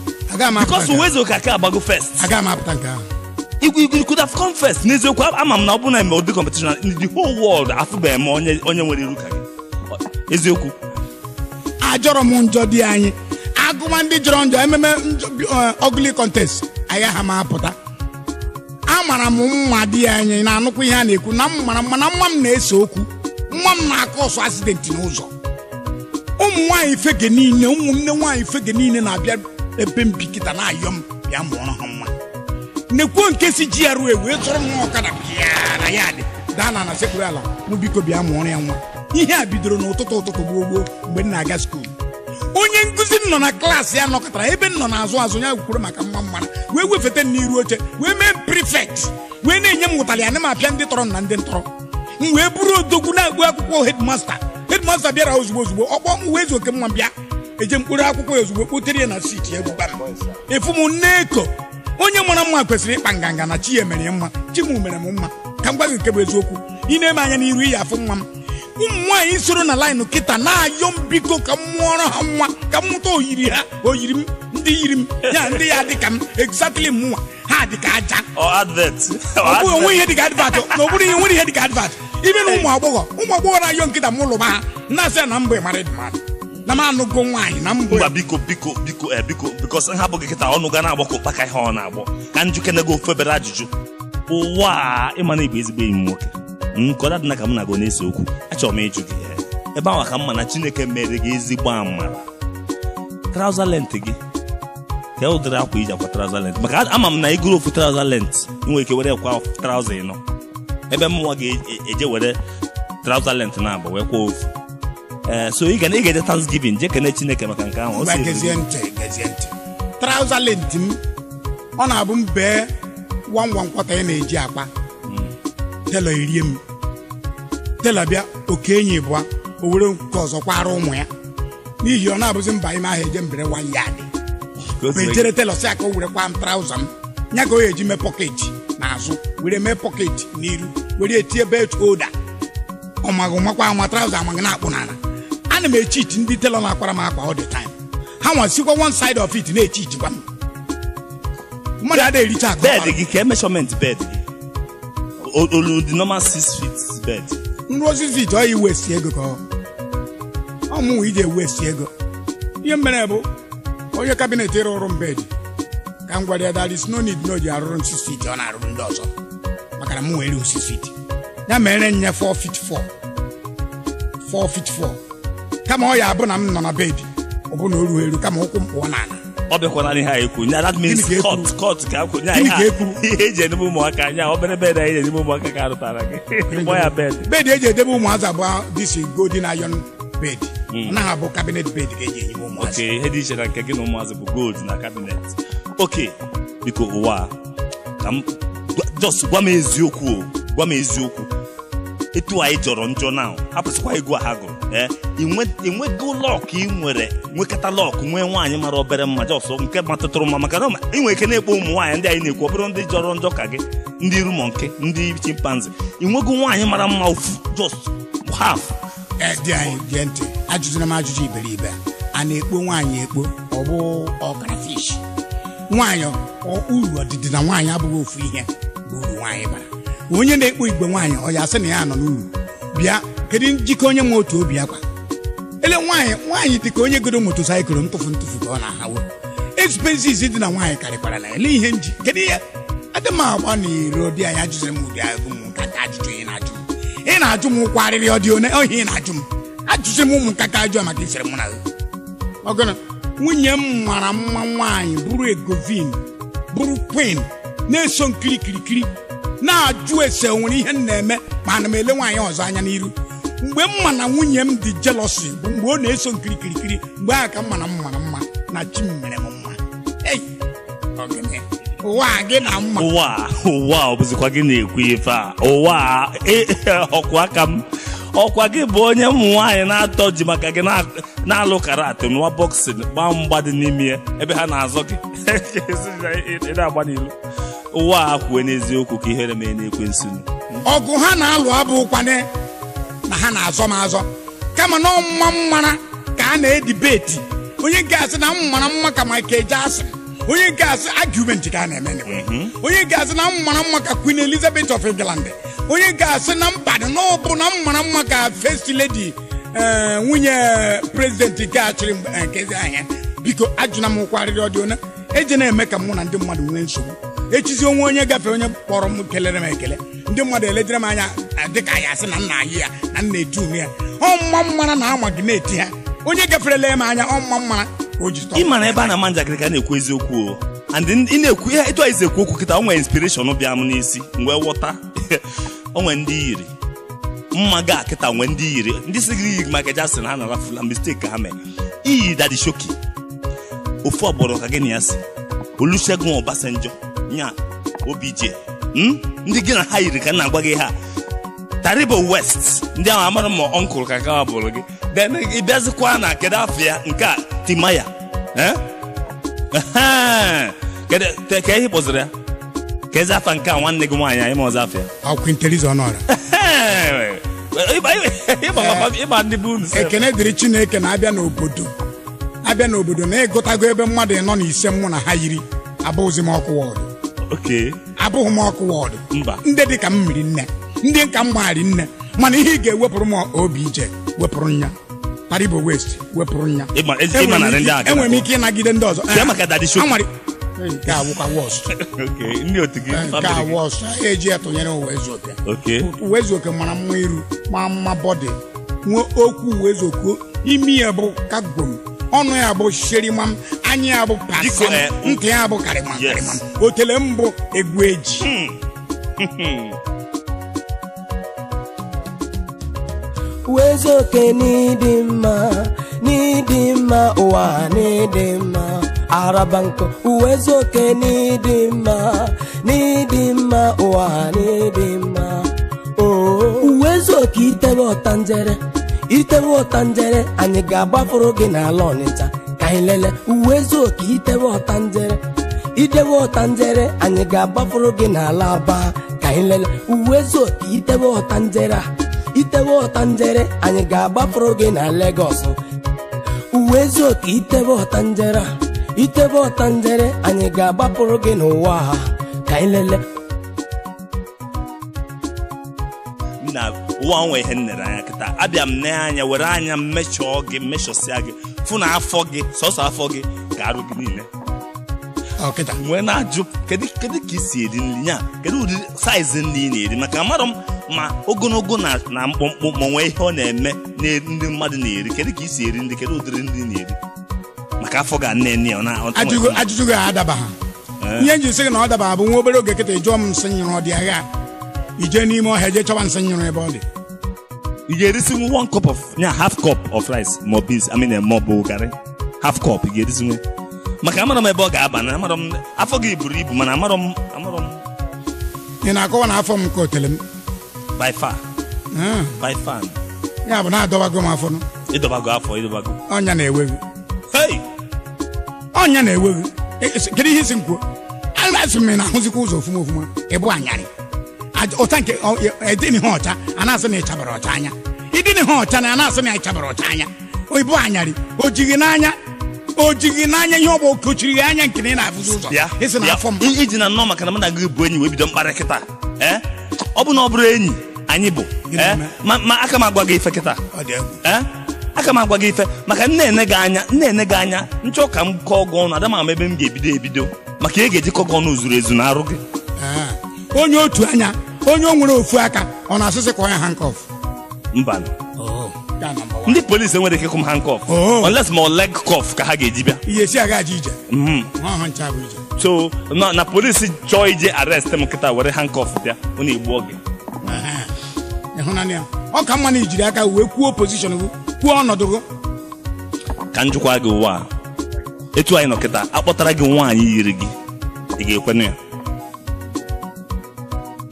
Because Uwezuoke aka agbago first. Aga m apụta nke ahụ. You could have come first. N'eziokwu ama m na ọ bụ na eme ụdị competition in the whole world afụbeghị m onye nwere iru ka gị. Eziokwu. Ajọrọ m njọ dị anyị. Agụma ndị jọrọ njọ ememe ugly contest agaghị m apụta. Amara m mma dị anyị na-anụkwa ihe a na-ekwu na m mara mma na mma m na-ese okwu. Nwa m na-akọ ọsọ accident n'ụzọ. Ụmụ nwaanyị fege niile, ụmụnne nwaanyị fege niile na-abịa ebe m bi kịta na-ayọ m bịa mụọrọ ha nwa. Nekwuo nke si GRA wee zụrụ m ọkada bịa na ya dị daa na sekpuru ala mụ biko bịa mụọrọ ya nwa. Ihe a bidoro n'ụtụtụ ụtụtụ gboo gboo mgbe m na-aga skuul. Onye nkụzi m nọ na klaasị ya nọkọtara ebe m nọ n'azụ azụ ya kwuru maka mma mmara wee wefete m n'iru oche wee mee m prifekt wee na-enye m ụtalị ana m apịa ndị tọrọ m na ndị ntọrọ. M wee bụrụ odogwu na-agụ akwụkwọ hedmasta. Hedmasta bịara ozugbo ozugbo ọkpọ m Uwezuoke mma bịa eje mkpụrụ akwụkwọ ya ozugbo kpotere ya na siiti ya gbugba m. Efu m nne-eko onye mara mma kwesịrị ịkpa nganga na chi ya mere ya mma, chi m mere m mma. Ka m gwa gị nke bụ eziokwu, ị na-eme anya n'iru iyi afụ nwa m. Ụmụ nwaanyị soro na laịnụ kịta na-ayọ m biko ka m mụọrọ ha nwa, ka m mụta oyiri ha, oyiri m, ndị yiri m, ya ndị ya dị ka m, exactly m nwa, ha dị ka aja. Ọ advert. Ọ bụghị onwe ihe dị ka advert, na ọ bụrụ ihe nwere ihe dị ka advert. Ibe na ụmụ agbọghọ na-ayọ nkịta m ụlọ ha na-asị na mbụ married man na m anụgo nwaanyị na mbụ. Mba biko biko biko biko because nha abụghị kịta ọnụ ga na-agbọ ka ụkpaka ihe ọ na-agbọ ka njikenego ofu ebere ajụjụ. Ụwa a ịma na ịbụ ezigbo enyi m nwoke nke ọ dị na ka m na-agụ na-ese okwu achọrọ m ịjụ gị ebe ahụ ka m ma na Chineke mere gị ezigbo amara. Trouser length gị ka ụdịrị akwa iji akwa trouser length maka ama m na ịgụrụ ofu trouser length ị nwere ike were kwa trouser ịnọ ebe m nwa ga-eje were trouser length na-agba wee kwa ofu. So ị ga-eje Thanksgiving jee kene Chineke maka nke ahụ. Gezie ntị gezie ntị. Trouser length m ọ na-abụ m bee 1.25 ị na-eji akpa telo erie m telo bịa oke enyi bụa o were nke ọzọ kwara ụmụ ya n'ihi ọ na-abụzi mba ime ahụ eje mbere 1 yard ejere telo si aka o were kwa m trauza m ya ka o eji mee pọket n'azụ were mee pọket n'iru were etie belt holder ọmagụ makwa ama trauza amaghị na-akpụ n'ala. Ana m echiti ndị telo na-akwara m akwa all the time. Ha nwasikwa one side of it na-echitikwa m. Mmadụ adịghị ericha akụ. Bed gị ka measurement bed gị olu the normal 6 feet bed. Nruo 6 feet ọ yi westi ego ka ọ mụ ije westi ego. Ihe mere bụ onye kabinet rụrụ m bed ka m gwara ya there is no need na o ji arụrụ m 6 feet ọ na-arụrụ ndị ọzọ maka na m nwere 6 feet ya mere nye 4 feet 4 4 feet 4 kama ọ ya abụ na m nọ na bed ọ bụ na o ruo eru kama ụkwụ m pụọ n'ala. Ọ bịakwara n'ihe anyị kwuru that means court ka akwụ ihe eji edebe ụmụaka anya obere bed anyị edebe ụmụaka ka arụtara gị kpọọ ya bed. Bed eji edebe ụmụazị abụọ disi golden iron bed anaghị abụ cabinet bed ka eji enye ụmụazị. Okay, ihe dị iche na nke gị na ụmụazị bụ gold na cabinet. Okay, biko ụwa ka m just gwa m eziokwu gwa m eziokwu etu anyị jọrọ njọ na hapụsịkwa egwu a ha gụrụ inwego lọk ị nwere nwekọta lọk nwee nwaanyị mara obere mma jọsọ nke matụtụrụ mma maka na ị nwere ike na-ekpo ụmụ nwaanyị ndị anyị na-ekwu ọ bụrụ ndị jọrọ njọ ka gị ndị rumonke ndị chimpanzee inwego nwaanyị mara mma ofu just half. Dị anyị gee ntị ajụjụna m ajụjụ iberibe a na-ekpo nwaanyị ekpo ọ bụ ọkara fish nwaanyị uru ọdịdị na nwaanyị abụghị ofu ihe bụ uru nwaanyị bara. Onye na-ekpo igwe nwaanyị ọ ya sị na ya nọ n'uru bịa kedu njikọ onye nwe otu obi akwa ele nwaanyị nwaanyị dị ka onye goro motosaịkụl ntụfu ntụfu ka ọ na-ahawo expenses dị na nwaanyị karịkwara na ele ihe nji kedu ihe adị m agba n'iro dị anyị ajụziri m ụdị agụ m nkata ajụjụ ị na-ajụ m ị na-ajụ m ụkwụ arịrị ọ dị one ohi ị na-ajụ m ajụzi m ụmụ nkaka ajụ maka isere mụ na ọgụnụ. Nwunye m mara mma nwaanyị bụrụ egovin bụrụ queen na-eso nkiri kirikiri na-ajụ ese onwere ihe m na-eme ma ana m ele nwaanyị ọzọ anya n'iru. Mgbe m ma na nwunye m dị jealousy bụ mgbe ọ na-eso nkiri kirikiri mgbe ahụ ka m ma na m mara mma na chi m mere m mma. Ụwa gị na mma ụwa ọ bụzikwa gị na-ekwu ife a ụwa ọkwa aka m ọkwa gị bụ onye ụmụ nwaanyị na-atọ ji maka gị na-alụ karate nwa bọksịn gbaa mgba dị n'ime ya ebe ha na-azọ gị ị na-agba n'ilu. Ụwa a kwuo n'eziokwu ka ihere mee n'ekwensu. Ọgụ ha na-alụ abụkwane na ha na-azọ m azọ. Kama na ọmụma mmara ka a na-edibeti. Onye nke asị na mmara mma ka Michael Jackson. Onye nke asị argument ka a na-eme anyway. Onye nke asị na mmara mma ka Queen Elizabeth of England. Onye nke asị na mba na ọ bụ na mmara mma ka First Lady nwunye president nke achịrị nke anya. Biko ajụna m ụkwarịrị ọdị one eji na-eme ka mụ na ndị mmadụ nwee nsogbu. Echizi onwe onye gafee onye kpọrọ m kelere m ekele, ndị mmadụ elejere m anya dịka ya asị na nna ayị ya na nna etu ume ya. Ọmụma mmara na ama gị na-eti ha. Onye gaferela m anya ọmụma mmara ka o ji tọọ. Ị mara ebe a na-ama njakịrị ka na-ekwu eziokwu o. And ị na-ekwu ihe etu anyị si ekwu okwu kịta, o nwere inspiration bịa m n'isi mgbe ghọta. O nwere ndị yiri mma ga kịta, nwee ndị yiri ndị si gị yiri Michael Jackson ha nara fula mistake ka ha mee. Iyi Daddy Showkey ofu agbụrụ ka gị na ya si Olusegun Obasanjo nya OBJ ndị gị na ha yiri ka m na-agwa gị ha Taribo West ndị ahụ amara ma ọnkụl ka ka bụrụ gị. Then ị bịazikwa na kedu afọ ya nke a Timaya ka ihe kpọziri ya ka ezi afa nke a nwanne gị nwaanyị anyị ma ọzọ afọ ya Queen Theresa Ọnụọra. Ịgba ndị bụ unu. Ekene dịrị Chineke na-abịa n'obodo abịa n'obodo na ịgụtago ebe mmadụ nọ na ise mụ na ha yiri abụghịzi m ọkụ wọdụ. Abụghị m ọkụ wọdụ. Ndị dị ka m mmiri nne, ndị nka m gbaghari nne, mana ihe ị ga-ewepụrụ m OBJ wepụrụ nya, Taribo West wepụrụ nya. Enwere m ike ịnagide ndị ọzọ. Nke a wụkwa worst. Nke a worst. Eji ya tụnyere Uwezuoke. Uwezuoke mara mma iru, ma mma bọdị, nwee okwu Uwezuoke, imi ya bụ kagom, ọnụ ya bụ sherimam, anya ya bụ pasam, ntị ya bụ karịmam karịmam, otele mbụ egwu eji. Uwezuoke n'ịdị mma, n'ịdị mma, ụwa n'ịdị mma. Araba nkọ. Uwezuoke n'ịdị mma, n'ịdị mma, ụwa n'ịdị mma. Uwezuoke itewe ọtanjere, itewe ọtanjere, anyị ga-agbafuru gị n'ala Ọnịcha ka anyị lele. Uwezuoke itewe ọtanjere, itewe ọtanjere, anyị ga-agbafuru gị n'ala Aba ka anyị lele. Uwezuoke itewe ọtanjere a, itewe ọtanjere, anyị ga-agbafuru gị na Lagos. Uwezuoke itewe ọtanjere a, itebe ọtanjere, anyị ga-agbapụrụ gị n'ụwa ka anyị lele. Na ụwa nwe ihe nnere anya kịta, abịa m n'anya were anya m mechọọ gị, mechọsịa gị, fụ na afọ gị sọsọ afọ gị ga-arụ gị niile. Nwee na-ajụ kedu ka ị si eri nri ya, kedu ụdị saizi nri ị na-eri, maka amarọ m ma ogologo na mkpụmkpụ ma nwee ihe ọ na-eme ndị mmadụ na-eri. Kedu ka ị si eri nri, kedu ụdịrị nri ị na-eri maka afọ ga nne nne ya na ajụjụ ga adaba ha. Ihe nji sị gị na ọ daba bụ nwa obere oge kịta ịjụọ m nsị nyụrụ ọ dị agha, ije n'ime ọhịa jee chọwa nsị nyụrụ ebe ọ dị. Ị ga-erisi 1 cup of ya, half cup of rice ma beans, I mean ma ọ bụ garị half cup ị ga-erisi nwe, maka amara m ebe ọ ga-aba na amara m afọ gị buru ibu, mana amara m ị na-akọwa na afọ m ka otele m by far. By far. Ya bụ na adọbago m afọ ịdọbago afọ, ịdọbago ọnya na-ewe gị. Hey! Ọnya na-ewe gị. Kedu ihe isi m kwuo? Asị m na ahụzikwa ụzọ ofuma ofuma, ịbụ anyarị ọcha nke ịdịnị ha ọcha, a na-asị na ịchabara ọcha anya. Ịdịnị ha ọcha na a na-asị na ịchabara ọcha anya. Ịbụ anyarị, o jighị n'anya, o jighị n'anya ihe ọ bụ kochiri gị anya nke na ị na-afụzi ụzọ. Isi na afọ m iji na nnọọ maka na mụ na gị bụ enyi wee bido mkparị kịta. Ọ bụ na ọ bụrụ enyi anyị bụ ma aka m agwa gị ife kịta. Aka m agwa gị ife maka nne gị anya, nne gị anya nchọ ka m kọọ gị ọnụ, ada m ama ebe m ga-ebido ebido maka ị ga-eji kọ gị ọnụ zuru ezu na arụ gị. Onye otu anya, onye o nwere ofu aka, ọ na-asịsị ka ọ ya handcuff. Mba. Ndị polisi enwere ike ịkụ m handcuff unless ma ọ leg cuff ka ha ga-eji bịa. Ihe esi aga aja ije. So na polisi chọọ ije arrest m kịta were handcuff bịa, ọ na-egbu oge. Ịhụnanya ọ ka mma na ijiri aka wee kwuo position gị, kwuo ọnọdụ gị. Ka njikwa gị ụwa etu anyị nọ kịta, akpọtara gị nwaanyị yiri gị, ị ga-ekwenụ ya?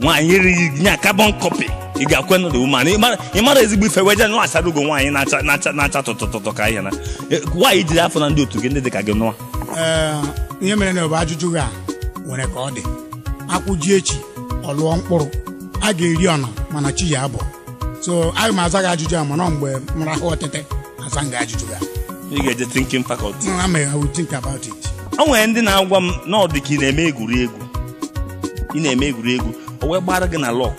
Nwaanyị yiri gị nya carbon copy, ị ga-akwenụ the woman? Ị mara ezigbo ife wee jee nụ achara ugo nwaanyị na-acha tụtụtụtụ ka ihe na nwaanyị jiri afọ na ndị otu gị ndị dị ka gị nụọ. Ihe mere na ọ bụ ajụjụ gị a nwere ka ọ dị. Akwụji echi ọ lụọ mkpụrụ, a ga-eri ọna mana chi ya abụ. So aga m aza gị ajụjụ a, mana mgbe m rahụ ọtịtị aza m gị ajụjụ gị. Ị ga-eje thinking faculty. No, I will think about it. O nwere ndị na-agwa m na ọ dị ka ị na-eme egwuregwu. Ị na-eme egwuregwu, o wee gbara gị na lọk.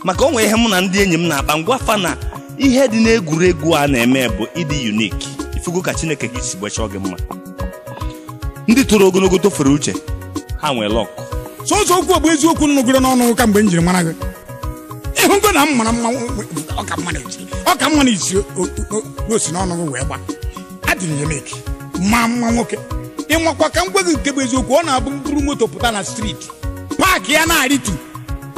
Maka o nwere ihe mụ na ndị enyi m na-akpa ngwa fa na ihe dị n'egwuregwu a na-eme bụ ịdị unique. Ifugo ka Chineke gị si gbechọọ gị mma. Ndị toro ogologo tofere uche, ha nwee lọk. Sọsọ okwu bụ eziokwu nnụgoro n'ọnụ ka mgbe m jiri mara gị. Ịhụgo na m mara mma, ọ ka mma na isi n'osi n'ọnụ gị wee gba. Adị m unique, ma mma nwoke. Ịnwakwa ka m gwa gị nke bụ eziokwu, ọ na-abụ mkpụrụ moto pụta na street park ya na-arịtu,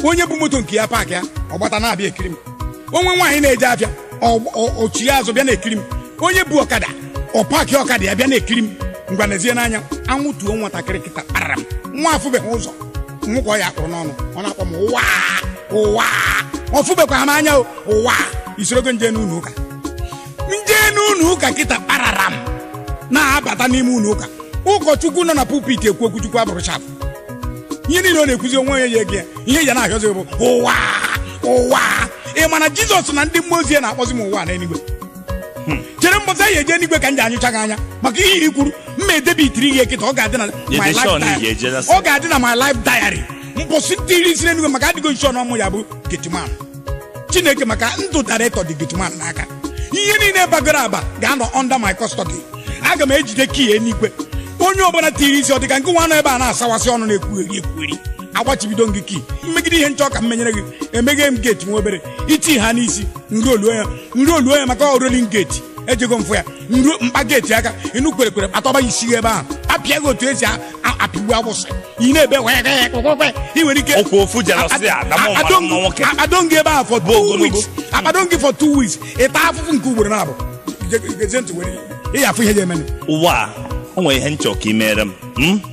onye bụ moto nke ya park ya, ọ gbata na-abịa ekiri m. Onwe nwaanyị na-eje afịa, ochi ya azụ bịa na-ekiri m. Onye bụ ọkada, ọ park ọkada ya bịa na-ekiri m. Ngwa, n'ezie n'anya anwụ tuo nwatakịrị kịta kparara m nwa afụbeghị ụzọ nwụkọ ya akpụrụ n'ọnụ, ọ na-akpọ m ụwa ụwa, ọ fụbekwa m anya o ụwa. Isorogo nje n'ụlọ ụka, nje n'ụlọ ụka kịta kparara m na-abata n'ime ụlọ ụka, ụkọchukwu nọ na pulpit ekwu okwu Chukwu abụrụ chafụ. Ihe niile ọ na-ekwuzi onwe onye ya ego ya, ihe ya na-ahịọzi bụ ụwa ụwa. Ị ma na Jizọs na ndị mmụọ ozi ya na-akpọzi m ụwa n'eluigwe? Chere mbọsị anyị eje n'igwe ka m ji anyụcha gị anya maka ihe i kwuru. Mma edebe itiri gị kịta, ọ ga-adị na my life diary. Ọ ga-adị na my life diary mbọsị ntiri isi n'eluigwe, maka adịgo nshọ n'ọmụ ya bụ gateman Chineke, maka ndụ director dị gateman n'aka. Ihe niile bagoro aba ga-anọ under my custody. Aga m ejide key eluigwe. Onye ọbụla tiri isi, ọ dị ka nke nwa nọ ebe a na-asawasị ọnụ na-ekwugheri ekwugheri, agbachibido gị key mmegide ihe nchọ ka m menyere gị. Emeghe m gate nwa obere iti ha n'isi, nri oluo ya, nri oluo ya, maka ọ rolling gate. Ejego mfụ ya nruo mkpa gate aka ịnụ kwere kwere kpatọba isi gị ebe ahụ, apịa gị otu esi apịgbu agbụsị, ị na-ebe wee wee ị nwere ike. Okwu ofu jealousy a na mụ mara mma nwoke. Akpado gị ebe ahụ for Bụ 2 ogologo. weeks, akpado gị for 2 weeks, ịta afụfụ nke ugboro na-abụ. Gezie ntị were ị ya afụ ihe ga-eme. Ụwa a, o nwere ihe nchọ ka ị mere m?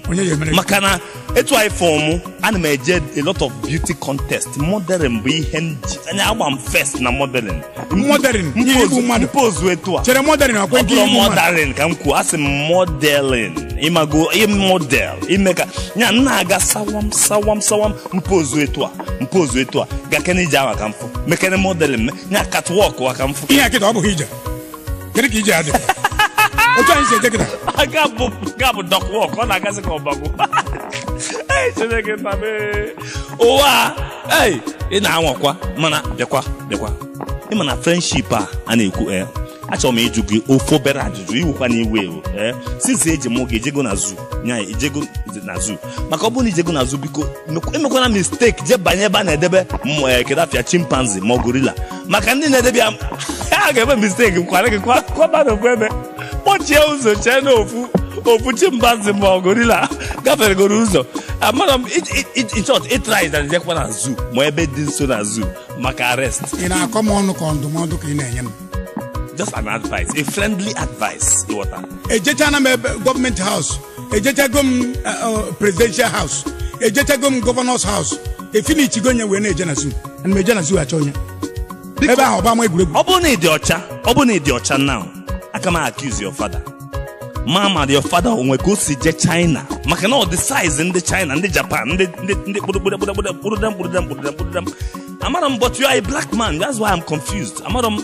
Onye ya emere gị? Maka na etu anyị fọmụ, ana m eje a lot of beauty contest. Modeling bụ ihe m ji anya agba m first na modeling. Modeling, ihe igbu mmadụ. Mpozu etu a. Chere, modeling ọkwa Ọ nke bụrụ igbu mmadụ? Modeling ka m kwuo, asị m modeling, ịmago model ime ka nya m na-aga sawam sawam sawam. Mpozu etu a, mpozu etu a, gakene ije ahụ ka m fụ mekene modeling nya catwalk wa ka m fụ. Ihe a kịta ọ bụghị ije? Kedu ka ije a dị otu anyị si eje kịta? Ga bụ duck walk, ọ na-agasị ka ọbọgwụ. Ei, Chineke nna m ee. Ụwa a, ei, ị na-anwakwa, mana bịakwa bịakwa, ịma na friendship a a na-ekwu, ee, achọrọ m ịjụ gị ofu obere ajụjụ, iwukwa na iwu ewu. Ee, since eji mụ gị ejego na zoo nya, ijego na zoo, maka ọ bụrụ na ijego na zoo, biko emekwana mistake jee banye ebe a na-edebe kedafia chimpanzee ma ọ gorilla, maka ndị na-edebe ya ha ga-eme mistake kwara gị kwaba n'ofu ebe, kpọchie ụzọ, chee n'ofu ofu chimpanzee ma ọ gorilla gaferegoro ụzọ. Amara m in short, ị try na jekwa na zoo ma ebe dị nso na zoo, maka arrest. Ị na-akọ m ọnụ ka ndụmọdụ ka ị na-enye m? Just an advice, a friendly advice, ịghọta? Ejechana m ebe government house, ejechago m presidential house, ejechago m governor's house, efinichigo nye wee na-eje na zoo. Ana m eje na zoo achọ onye ebe ahụ ọba ama egwuregwu. Ọ bụrụ na ị dị ọcha, ọ bụrụ na ị dị ọcha now, aka m accuse your father, mama, your father onwe ka o si je China, maka na ọ dị size ndị China, ndị Japan, ndị kpụrụkpụrụ kpụrụkpụrụ kpụrụdam kpụrụdam kpụrụdam kpụrụdam. Amara m, but you are a black man, that's why I'm confused. Amara m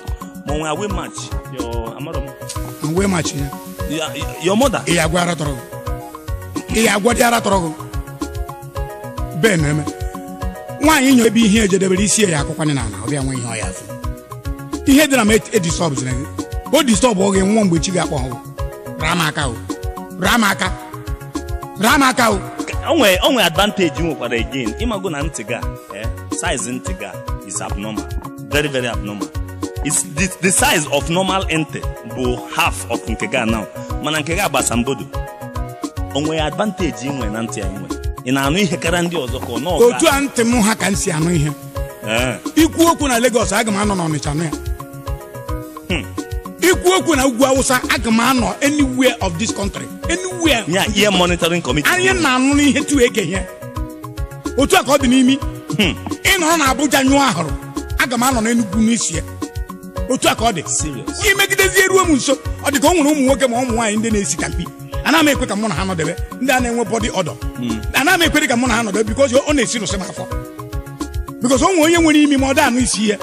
ma onwe away match your, amara m. Wee machi ya. Your mother. Ị ya agwa ara tọrọ gị, ị ya agwa dị ara tọrọ gị ben eme nwaanyị nyo ebe ihe ejedebere isi ya akwụkwanye n'ala, ọ bịa nwe ihe ọ ya afụ. Ihe dị na m e disturb ziri gị, o disturb gị nwụọ mgbe chi ga-akpọ ọgụ. Raa m aka o, raa m aka, raa m aka o. Onwe advantage nwekwara again, ịmago na ntị ga, size ntị ga is abnormal, very very abnormal. It's the size of normal ntị bụ half of nke ga now, mana nke ga gbasambodo. Onwe advantage ị nwe na ntị a nwe, ị na-anụ ihe karịa ndị ọzọ ka ọ nọ. Otu a ntị m ha ka m si anụ ihe. Ikwu okwu na Lagos, aga m anọ n'Ọnịcha nụ ya. Ikwu okwu na ugwu Awụsa, aga m anọ anywhere of this country, anywhere. Nya ear monitoring committee. Anyị na-anụ n'ihe tu eke ihe otu a ka ọ dị n'imi. Ị nọrọ na Abuja nyụọ ahụrụ, aga m anọ n'Enugwu n'isi ya. Otu a ka ọ dị. Serious. Imegidezie ruo m nso, ọ dị ka o nwere ụmụ nwoke ma ụmụ nwaanyị ndị na-esi ka mkpi. Ana m ekwe ka mụ na ha nọdebe. Ndị a na-enwe body odor, ana m ekwere ka mụ na ha nọdebe, because ọ na-esi rụsị m afọ, because o nwere onye nwere imi ma ọ da anụ isi ihe.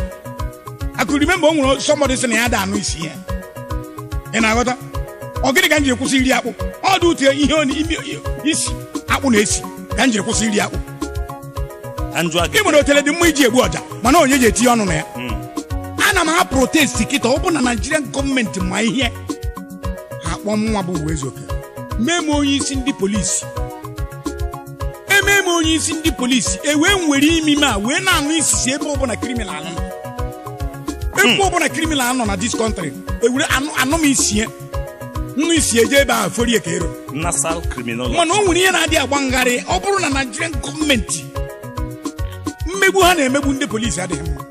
I could remember nwere somebody sị na ya da anụ isi ya. Ị na-aghọta? Ọ gịnị ka m jiri kwụsị iri akpụ? Ọ dị ụtụ ihe isi akpụ na-esi ka m jiri kwụsị iri akpụ. Ị nwere otele dị mma iji egbu ọja mana onye ji etinye ọnụ na ya. Ana m ha protest kịta ọ bụ na Nigerian gọọmenti ma ihe ha kpọọ nwa bụ Uwaezuoke mee m onye isi ndị polisi. Emee m onye isi ndị polisi ewee nwere imi ma wee na-anụ isisi ebe ọbụla criminal nọ. Ebe ọbụla criminal nọ na this country ewere anụ m isi nnu isi eje ebe ahụ forie ka ero. Nasal criminology. Mana o nwere ihe na-adị agba ngharị ọ bụrụ na Nigerian gọọmenti mmegbu ha na-emegbu ndị polisi adịghị mma.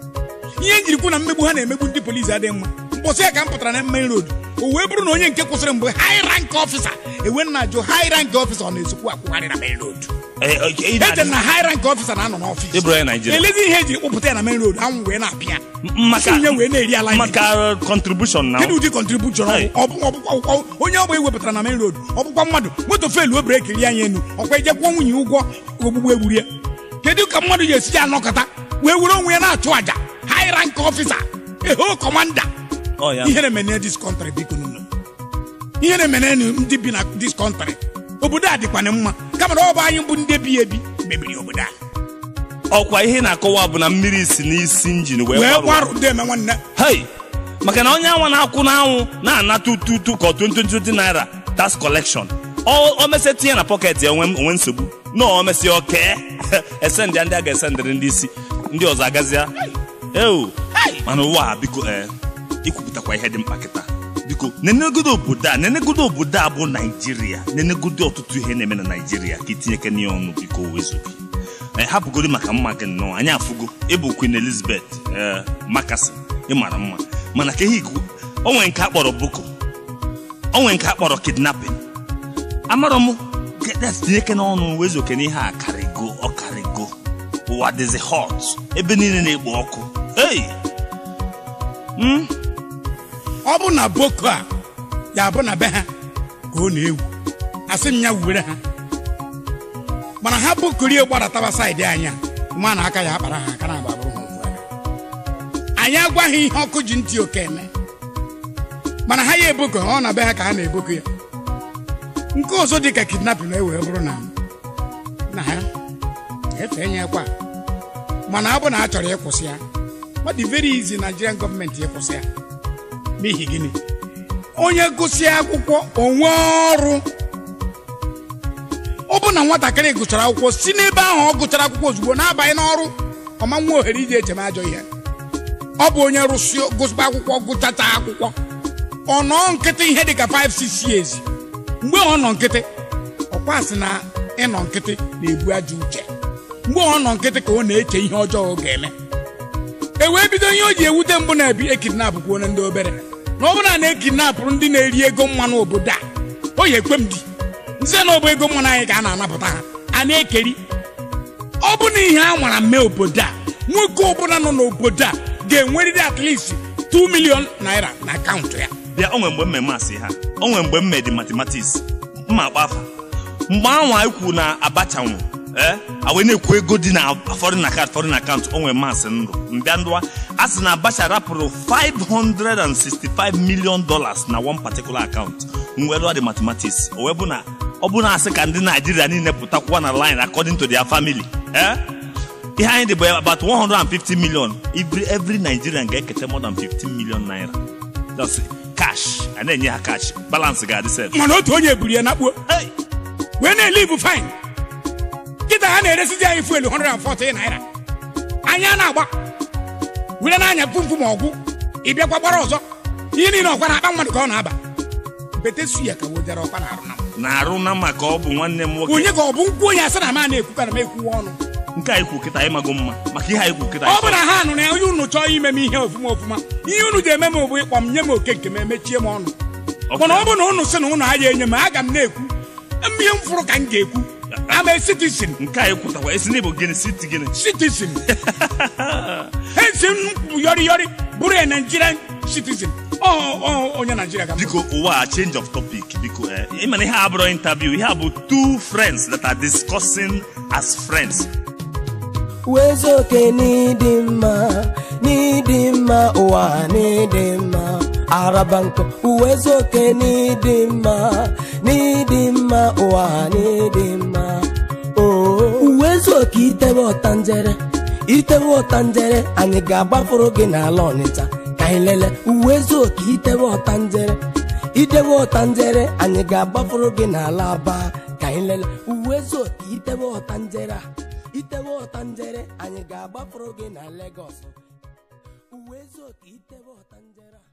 Ihe njirikwu na mmegbu ha na-emegbu ndị polisi adịghị mma. Mbọsị ya ka m pụtara na main road o wee bụrụ na onye nke kwụsịrị mgbe high rank officer ewe nna ajụ high rank officer ọ na-esokwu akwụgharị na main road. Eche na high rank officer na-anọ n'ọfịs elezi ihe ejiri kpụpụta ya na main road anwụ wee na-apịa maka wee na-eri ala maka contribution na kedu ụdị contribution onye ọgba ewepụtara na main road ọ bụkwa mmadụ moto felu breki rie anya enu ọkwa ijekwa nwunye ụgwọ ogbugbu egburu ya. Kedu ka mmadụ ga-esi ya anọkọta wee were onwe ya na-achụ àjà high rank officer eho commander? Ihe na-eme this country biko nunu ihe na-eme ndị bi na this country obodo a dịkwana mma kama na ọ bụ anyị bụ ndị bi ebi mebiri obodo a. Ọkwa ihe na-akọwa bụ na mmiri si n'isi injin wee gbarụ ndị eme nwanne. Hey, maka na onye anwa na-akwụ n'anwụ na-anata tutu ka 20 naira tax collection o mesị tinye na pocket ya onwe nsogbu na o mesị oke esendị ndị a ga-esendịrị ndị isi ndị ọzọ agazịa. Ew, mana ụwa biko ikwupụtakwa ihe dị mkpa kịta biko nenegodo obodo a nenegodo obodo a bụ Naijiria nenegodo ọtụtụ ihe na-eme na Naijiria ka itinyeke n'ihe ọnụ biko Uwaezuoke. Hapụgoro maka mma gị nnọọ anyị afụgo ịbụ Queen Elizabeth makasị ịmara mma mana ka ihe o nwere nke akpọrọ boko o nwere nke akpọrọ kidnapping amarọ m tinyeke n'ọnụ Uwaezuoke n'ihe a karịgo ọ karịgo ụwa dịzi hot ebe niile na-ekpo ọkụ. Ei, ọ bụ na boko a ya bụ na be ha ka ọ na-ewu asị m ya wuwere ha mana ha bokorie gbadataba saịdị anya nwa na aka ya akpara ha aka na agba bụrụ ha ofu aka. Anyị agwaghị ihe ọkụ ji ntị oke eme mana ha ya eboko ọ na be ha ka ha na-eboko ya. Nke ọzọ dị ka kidnapping na-ewe bụrụ na ha efe nye kwa mana ọ bụ na a chọrọ ịkwụsị ya ọ dị very easy Nigerian gọọmenti ịkwụsị ya. N'ihi gịnị? Onye gụsịa akwụkwọ onwe ọrụ ọ bụ na nwatakịrị gụchara akwụkwọ si n'ebe ahụ ọ gụchara akwụkwọ ozugbo na-abanye n'ọrụ ọma nwa ohere iji eche m ajọ ihe. Ọ bụ onye rụsị gụsịa akwụkwọ gụchacha akwụkwọ ọ nọ nkịtị ihe dịka 5-6 years. Mgbe ọ nọ nkịtị ọkwa sị na ịnọ nkịtị na-ebu ajọ uche. Mgbe ọ nọ nkịtị ka ọ na-eche ihe ọjọọ ọ ga-eme e wee bido ihe o ji ewute mbụ na-ebi ekidnapụ kwuo na ndị obere na ọ bụrụ na na-ekidnapụrụ ndị na-eri ego mmanụ obodo a o yi ekwe m di nze na ọ bụ ego mmanụ anyị ka a na-anapụta ha a na-ekeri. Ọ bụ na ihe a nwara mee obodo a nwoke ọbụla nọ n'obodo a ga-enwerịrị at least 2 million naira na akaụntụ ya. Bịa o nwere mgbe mmemme asị ha o nwere mgbe mme dị mathematics mma akpa afa mgbe anwa ikwu na Abacha nwụ awe na-ekwu ego dị na foreign account o nwere masị ndụ mbịa ndụwa a sị na Abacha rapụrụ $565 million na one particular account nwere dị mathematics o wee bụ na ọ bụ na asị ka ndị Naijiria niile pụtakwa na line according to their family ihe anyị dị bụ about 150 million every Nigerian ga-eketa more than 15 million naira. That's cash a na-enye ha cash balance ga-adị sef. Mana otu onye eburu ya nakpuo wee na-elive fine kịta ha na-eresizi anyị fuelu 140 naira anyị a na-agba were n'anya pumpu ma ọgwụ ị bịakwa gbara ọzọ ihe niile ọkwa na akpa mmadụ ka ọ na-aba betesu ya ka wojara ọkwa na arụ na arụ na maka ọ bụ nwanne m nwoke onye ka ọ bụ nkwụ onye asị na ma na-ekwu ka na m ekwuwa ọnụ nke anyị kwu kịta ịmago mma maka ihe anyị kwu kịta ọ bụ na ha nụrụ ya onye unu chọọ ime m ihe ofuma ofuma ihe unu ji eme m bụ ịkpọ m nye m oke nke m emechie m ọnụ mana ọ bụ na unu sị na unu agaghị enye m aga m na-ekwu ihe m fụrụ ka m ga-ekwu. I'm a citizen. Nke anyị kwutakwa esi n'ịbụ gịnị city gịnị citizen. Esi m yọrị yọrị bụrụ a Nigerian citizen. Onye Nigeria ka biko ụwa change of topic biko ịma na ihe abụrụ interview ihe a bụ two friends that are discussing as friends. Uwaezuoke n'ịdị mma n'ịdị mma. ụwa n'ịdị mma araba nkọ Uwezuoke n'ịdị mma n'ịdị mma ụwa n'ịdị mma Uwezuoke itewe ọtanjere itewe ọtanjere anyị ga-agbafuru gị n'ala Ọnịcha ka anyị lele Uwezuoke itewe ọtanjere itewe ọtanjere anyị ga-agbafuru gị n'ala Aba ka anyị lele Uwezuoke itewe ọtanjere a itewe ọtanjere anyị ga-agbafuru gị na Lagos Uwezuoke itewe ọtanjere a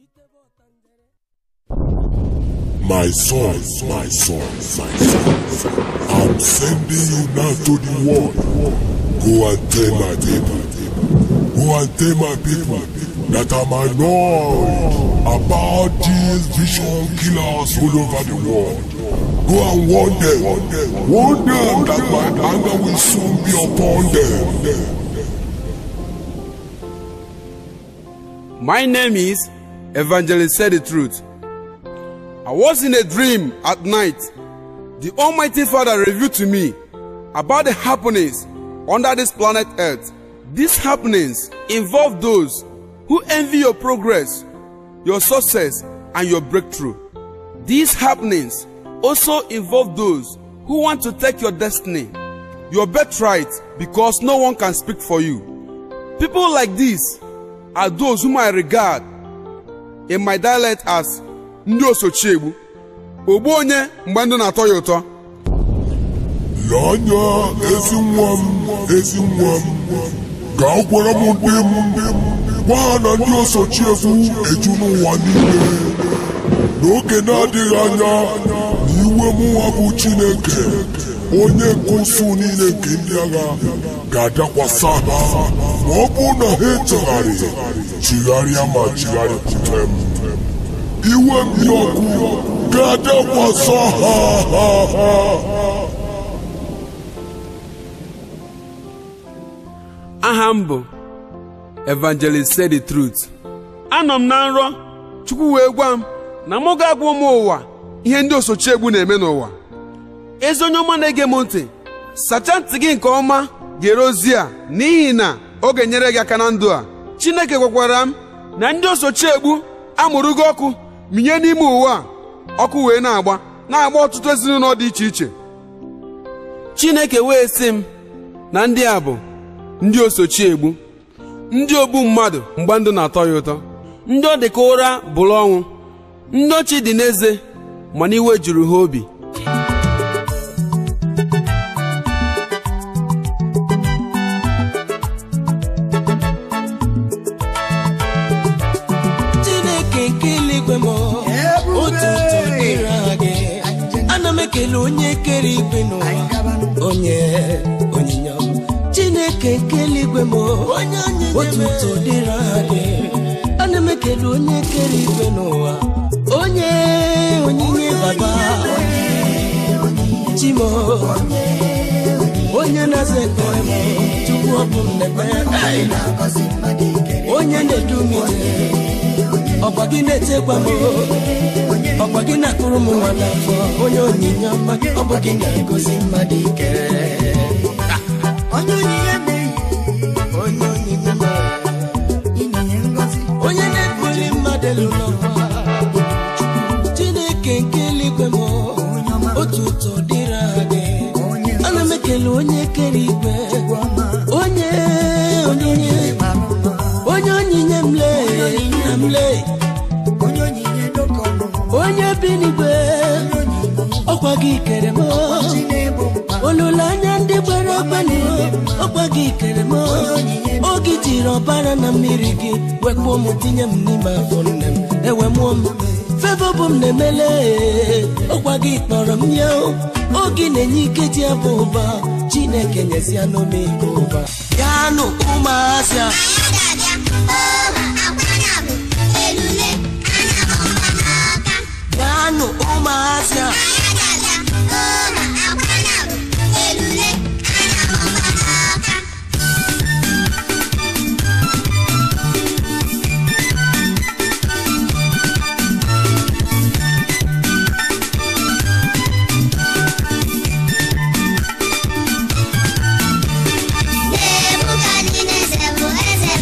itewe ọtanjere. My son, my son, my son, I'm sending you now to the world. Go and tell my people, go and tell my people that I'm annoyed about these vision killers all over the world. Go and warn them that my anger will soon be upon them. My name is Evangelist Said the Truth. I was in a dream at night. The Almighty Father revealed to me about the happenings under this planet Earth. These happenings involve those who envy your progress, your success, and your breakthrough. These happenings also involve those who want to take your destiny, your birthright, because no one can speak for you. People like this are those whom I regard in my dialect as ndị osochiegbu, ogbu onye mgbe ndụ na-atọ ya ụtọ. Lee anya, ezi nwa m, ezi nwa m, gaa gwara m ndị m, gwa ha na ndị osochiegbu eju n'ụwa niile. N'oge na-adịghị anya, na iwe mụnwa bụ Chineke, onye nke usuu niile nke ndị agha ga-adakwasa ha ma ọ bụrụ na ha echegharị, chigharịa ma chigharịkwute m. Iwe m dị ọkụ ga-adakwasa ha. Aha m bụ Evangelist Said the Truth. Anọ m na nrọ, Chukwu wee gwa m na mụ ga-agwa ụmụ ụwa ihe ndị osochiegbu na-eme n'ụwa. Ezi onye ọma na-ege m ntị, sachaa ntị gị nke ọma gere ozi a n'ihi na ọ ga-enyere gị aka na ndụ a. Chineke gwakwara m na ndị osochiegbu amụrụgo ọkụ minye n'ime ụwa a, ọkụ wee na-agba ọtụtụ ezinụlọ dị iche iche. Chineke wee sị m na ndị a bụ ndị osochiegbu, ndị ogbu mmadụ mgbe ndụ na-atọ ya ụtọ, ndị ọ dị ka ụra bụrụ ọnwụ, ndị ọchị dị n'eze mana iwe juru ha obi. Chineke nke eluigwe m, otuto dịrị aha gị. Ana m ekele onye kere igwe n'ụwa, onye onyinye m. Chineke nke eluigwe m, otuto dịrị aha gị. Ana m ekele onye kere igwe n'ụwa, onye onyinye baba Chimo, onye na-aza ekpere m, Chukwu ọ bụ m na-ekpere, onye na-edu m ije, ọkwa gị na-echekwa m, ọkwa gị na-akụrụ m nwa n'afọ, onye onyinye ọma, ọ bụ gị na-egosi mmadụ ike. Onye onyinye onye onyinye onye na-ebuli mmadụ elu n'ọkwa. Chineke nke eluigwe m, otuto dịrị aha gị. Ana m ekele onye kere igwe, onye onyinye, onye onyinye m lee, nna m lee, onye bi n'igwe, ọkwa gị kere m, olileanya ndị gbere ekwe, ọkwa gị kere m, oge jiri ọbara na mmiri gị wekpuo m tinye m n'ime afọ nne m, ewe mụọ m. Favor bụ m na-emele, ọkwa gị kpọrọ m ya, oge na-enye ike ji abụ ụba, Chineke nyezi anụ m ike ụba. Gaanụ ụmụazị a. Gaanụ ụmụazị a. Nebukadneza bụ eze.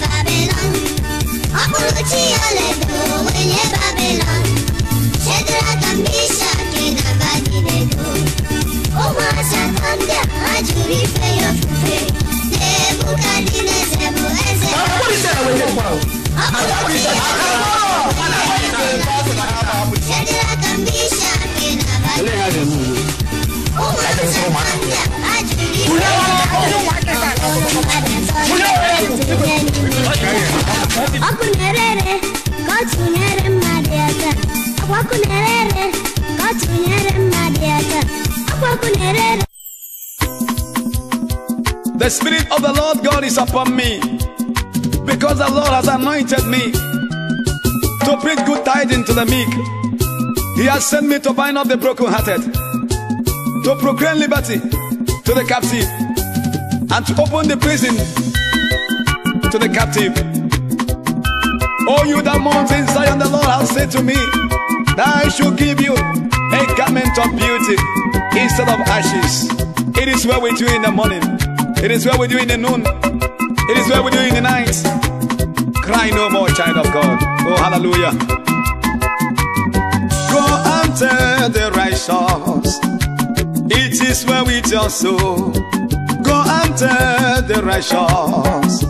Ọkụ na-ere ka ọ tụnyere mmadụ aka. Ọkụ na-ere ka ọ tụnyere mmadụ aka. Ọkụ na-ere. The Spirit of the Lord God is upon me, because the Lord has anointed me to preach good tidings to the meek. He has sent me to bind up the brokenhearted, to proclaim liberty to the captive, and to open the prison to the captive. O you that mourns in Zion, the Lord has said to me, that I should give you a garment of beauty instead of ashes. It is well with you in the morning. It is well with you in the noon. It is well with you in the night. Cry no more, child of God. Oh, hallelujah. Go and tell the righteous, it is well with your soul. Go and tell the righteous,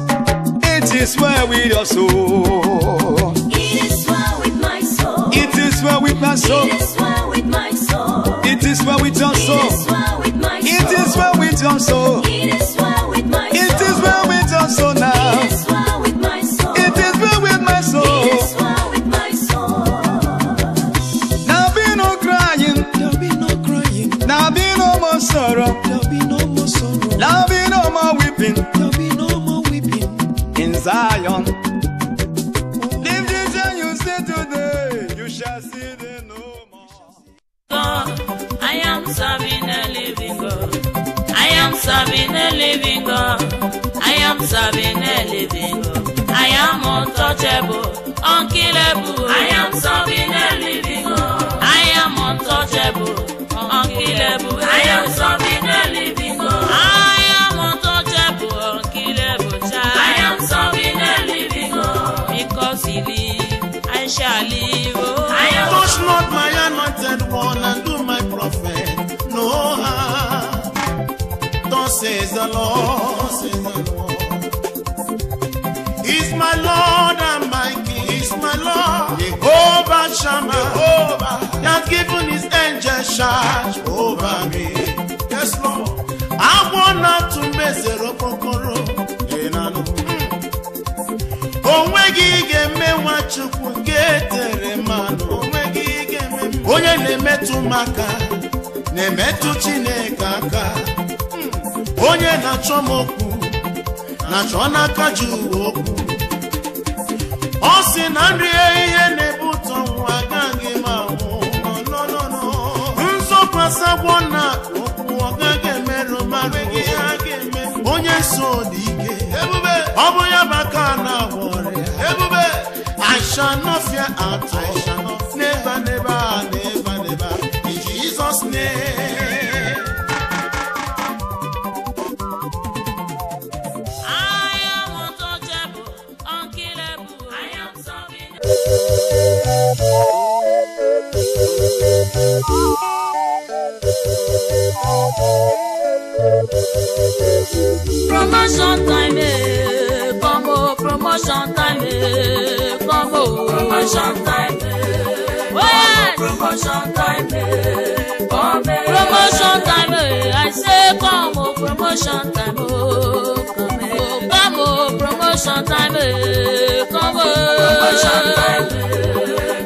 it is well with your soul. It is well with my soul. It is well with my soul. It is well with my soul. It is well with your soul. It is well with my soul. It is well with your soul. It is well with my soul. It is well with your soul now. It is well with my soul. It is well with my soul. It is well with my soul. Now be no crying. There'll be no crying. Now be no more sorrow. There'll be no more sorrow. Now be no more weeping. There'll be no more weeping. In Zion. If this you say today, you shall see the no more. God, I am serving a living God. I am serving a living God. I am serving a living God. I am untouchable, unkillable. I am serving a living God. I am untouchable, unkillable. I am serving a living God. I am untouchable, unkillable child. I am serving a living God. Because he lives, I shall live. Oh. I am Touch not my anointed one and do my prophet no harm. Thus says the Lord. He's my Lord and my King. He's my Lord. Jehovah Shammah. Jehovah. He has given his angel charge over me. Yes, Lord. I want not to mess it up. Onwegi ga-eme Nwachukwu nke tere mmanụ. Onye na-emetụ m aka na-emetụ Chineke aka. Onye na-achọ m okwu na-achọ n'aka ji uwe okwu. Ọ sị na nri ihe na-ebute ọnwụ agaghị m anwụ. Nzọkwasagwọ na okwu ọ gaghị emerụ mmadụ. Onye so dị ike, ọ bụ ya bụ aka na-agwọ ọrịa. I shall not fear at all. Never, never, never, never. In Jesus' name. I am untouchable, unkillable. I am serving. Promotion time, eh, come oh, promotion time, eh, come oh, promotion time, eh, oh yes, promotion time, eh, come eh, promotion time, eh, I say come oh, promotion time, oh, come eh, come oh, promotion time, eh, come oh, promotion time, eh,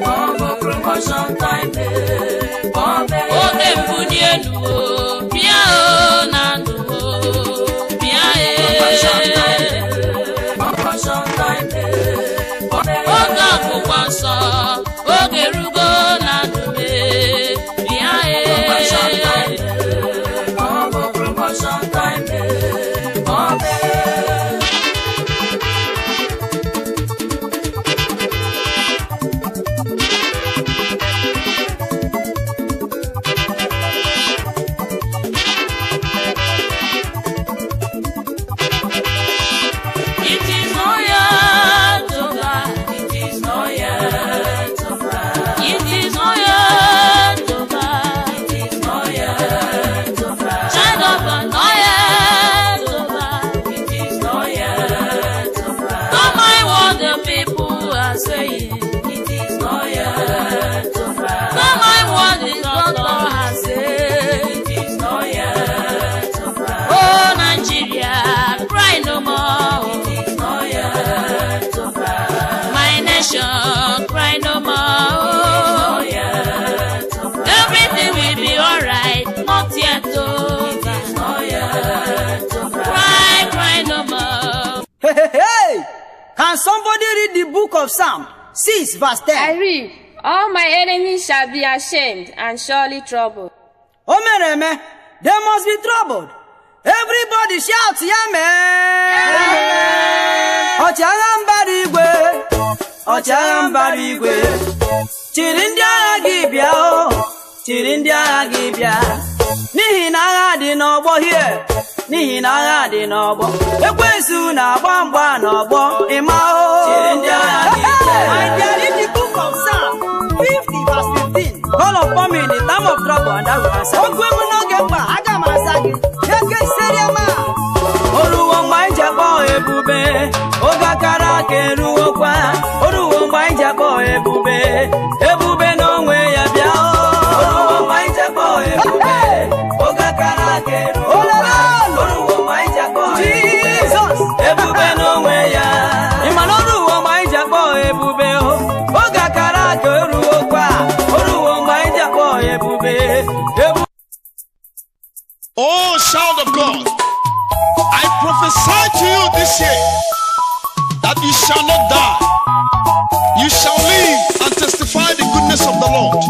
come oh, promotion time, eh, come eh, oge mbuni elu o, bịa o na ndụ o, bịa e. Promotion time, oge ọgwụgwọ nsọ, oge rugo na ndụ m e, bịa e. Promotion time, come eh. Can somebody read the book of Psalm 6 verse 10? I read, all my enemies shall be ashamed and surely troubled. O mere eme, they must be troubled. Everybody shout, yeah, man. Ọchịagha mbara igwe, ọchịagha mbara igwe, chịrị ndị agha gị bịa o, chịrị ndị agha gị bịa. N'ihi na agha dị n'ọgbọ hie, n'ihi na agha dị n'ọgbọ. Ekwensu na-agba mgba n'ọgbọ, ịma o. Chịrị ndị agha gị bịa. My dear, read the book of Psalm 50 verse 15. Call upon me in the time of trouble and I will answer. Okwu emu n'oge mkpa, aga m asa gị. Eke seriama. Oruwo mgbe anyị ji akpọ ebube, oge akara aka eruwokwa. Oruwo mgbe anyị ji akpọ ebube, ebube n'onwe ya bịa. Oruwo mgbe anyị ji akpọ ebube, oge akara aka eruwokwa. Oruwo mgbe anyị ji akpọ ebube, ebube n'onwe ya. Ị ma na oruwo mgbe anyị ji akpọ ebube, oge akara aka eruwokwa. Oruwo mgbe anyị ji akpọ ebube, ebube. Oh, child of God, I prophesy to you this year that you shall not die. You shall live and testify the goodness of the Lord.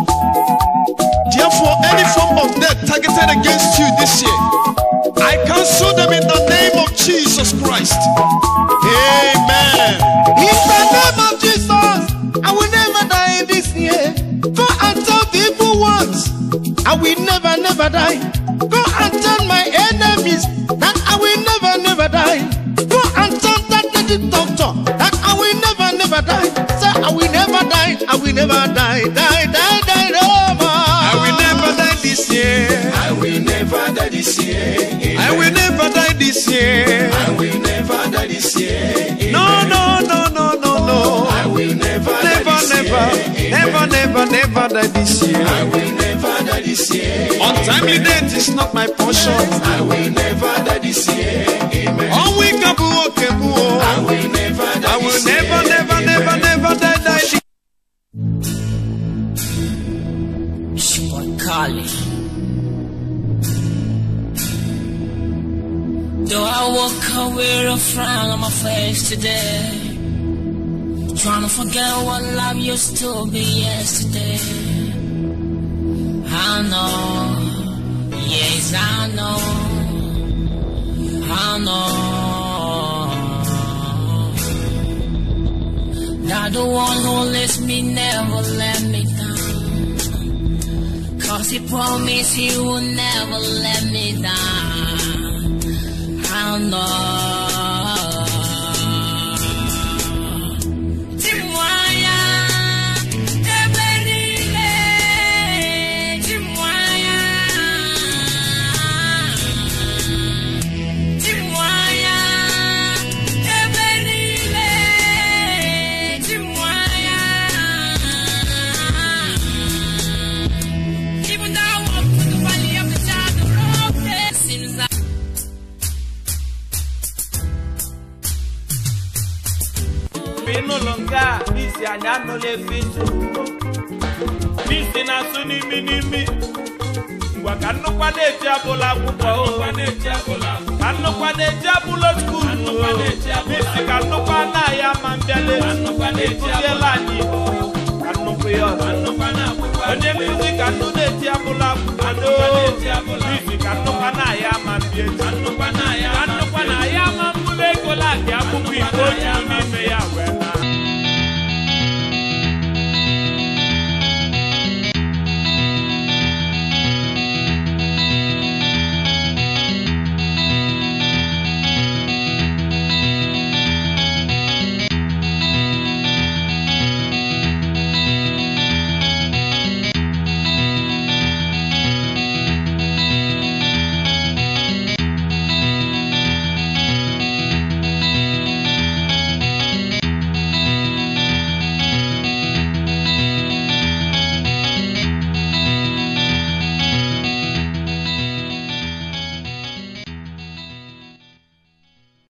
Therefore, any form of death targeted against you this year, I cancel them in the name of Jesus Christ. Amen. In the name of Jesus, I will never die this year. Go and tell the evil ones, I will never, never die. Go and tell my enemies that I will never, never die. Go and tell that lady doctor that I will never, never die. Say, I will never die, I will never die, die, die, die, no more. I will never die this year. I will never die this year. I will never die this year. I will never die this year. No, no, no, no, no, no. I will never, never, never, never, never, never die this year. I will never die this year. Untimely death is not my portion. I will never die this year. Amen. I will never die. I will never, never, never, never die, die. Kali. Though I walk away with a frown on my face today, trying to forget what love used to be yesterday. I know, yes I know, I know that the one who lets me never let me down. 'Cause he promised he will never let me down. I know. Chimwaya, Ebenile, Chimwaya, Chimwaya, Ebenile, Chimwaya. Even though I walk through the valley of the shadow of death, seems like N'ụlọ nke a isi anyị anụla efe isi n'isi na-asụ n'imi n'imi ngwa ka nnukwu na-eji abụla akwụkwọ ka nnukwu na-eji abụla skuulu n'isi ka nnukwu anaghị ama mbịala etiziela anyị Igbo ka nnukwu ya ọzọ onye nkụzi ka nnu na-eji abụla akwụkwọ n'isi ka nnukwu anaghị ama mbịa echi.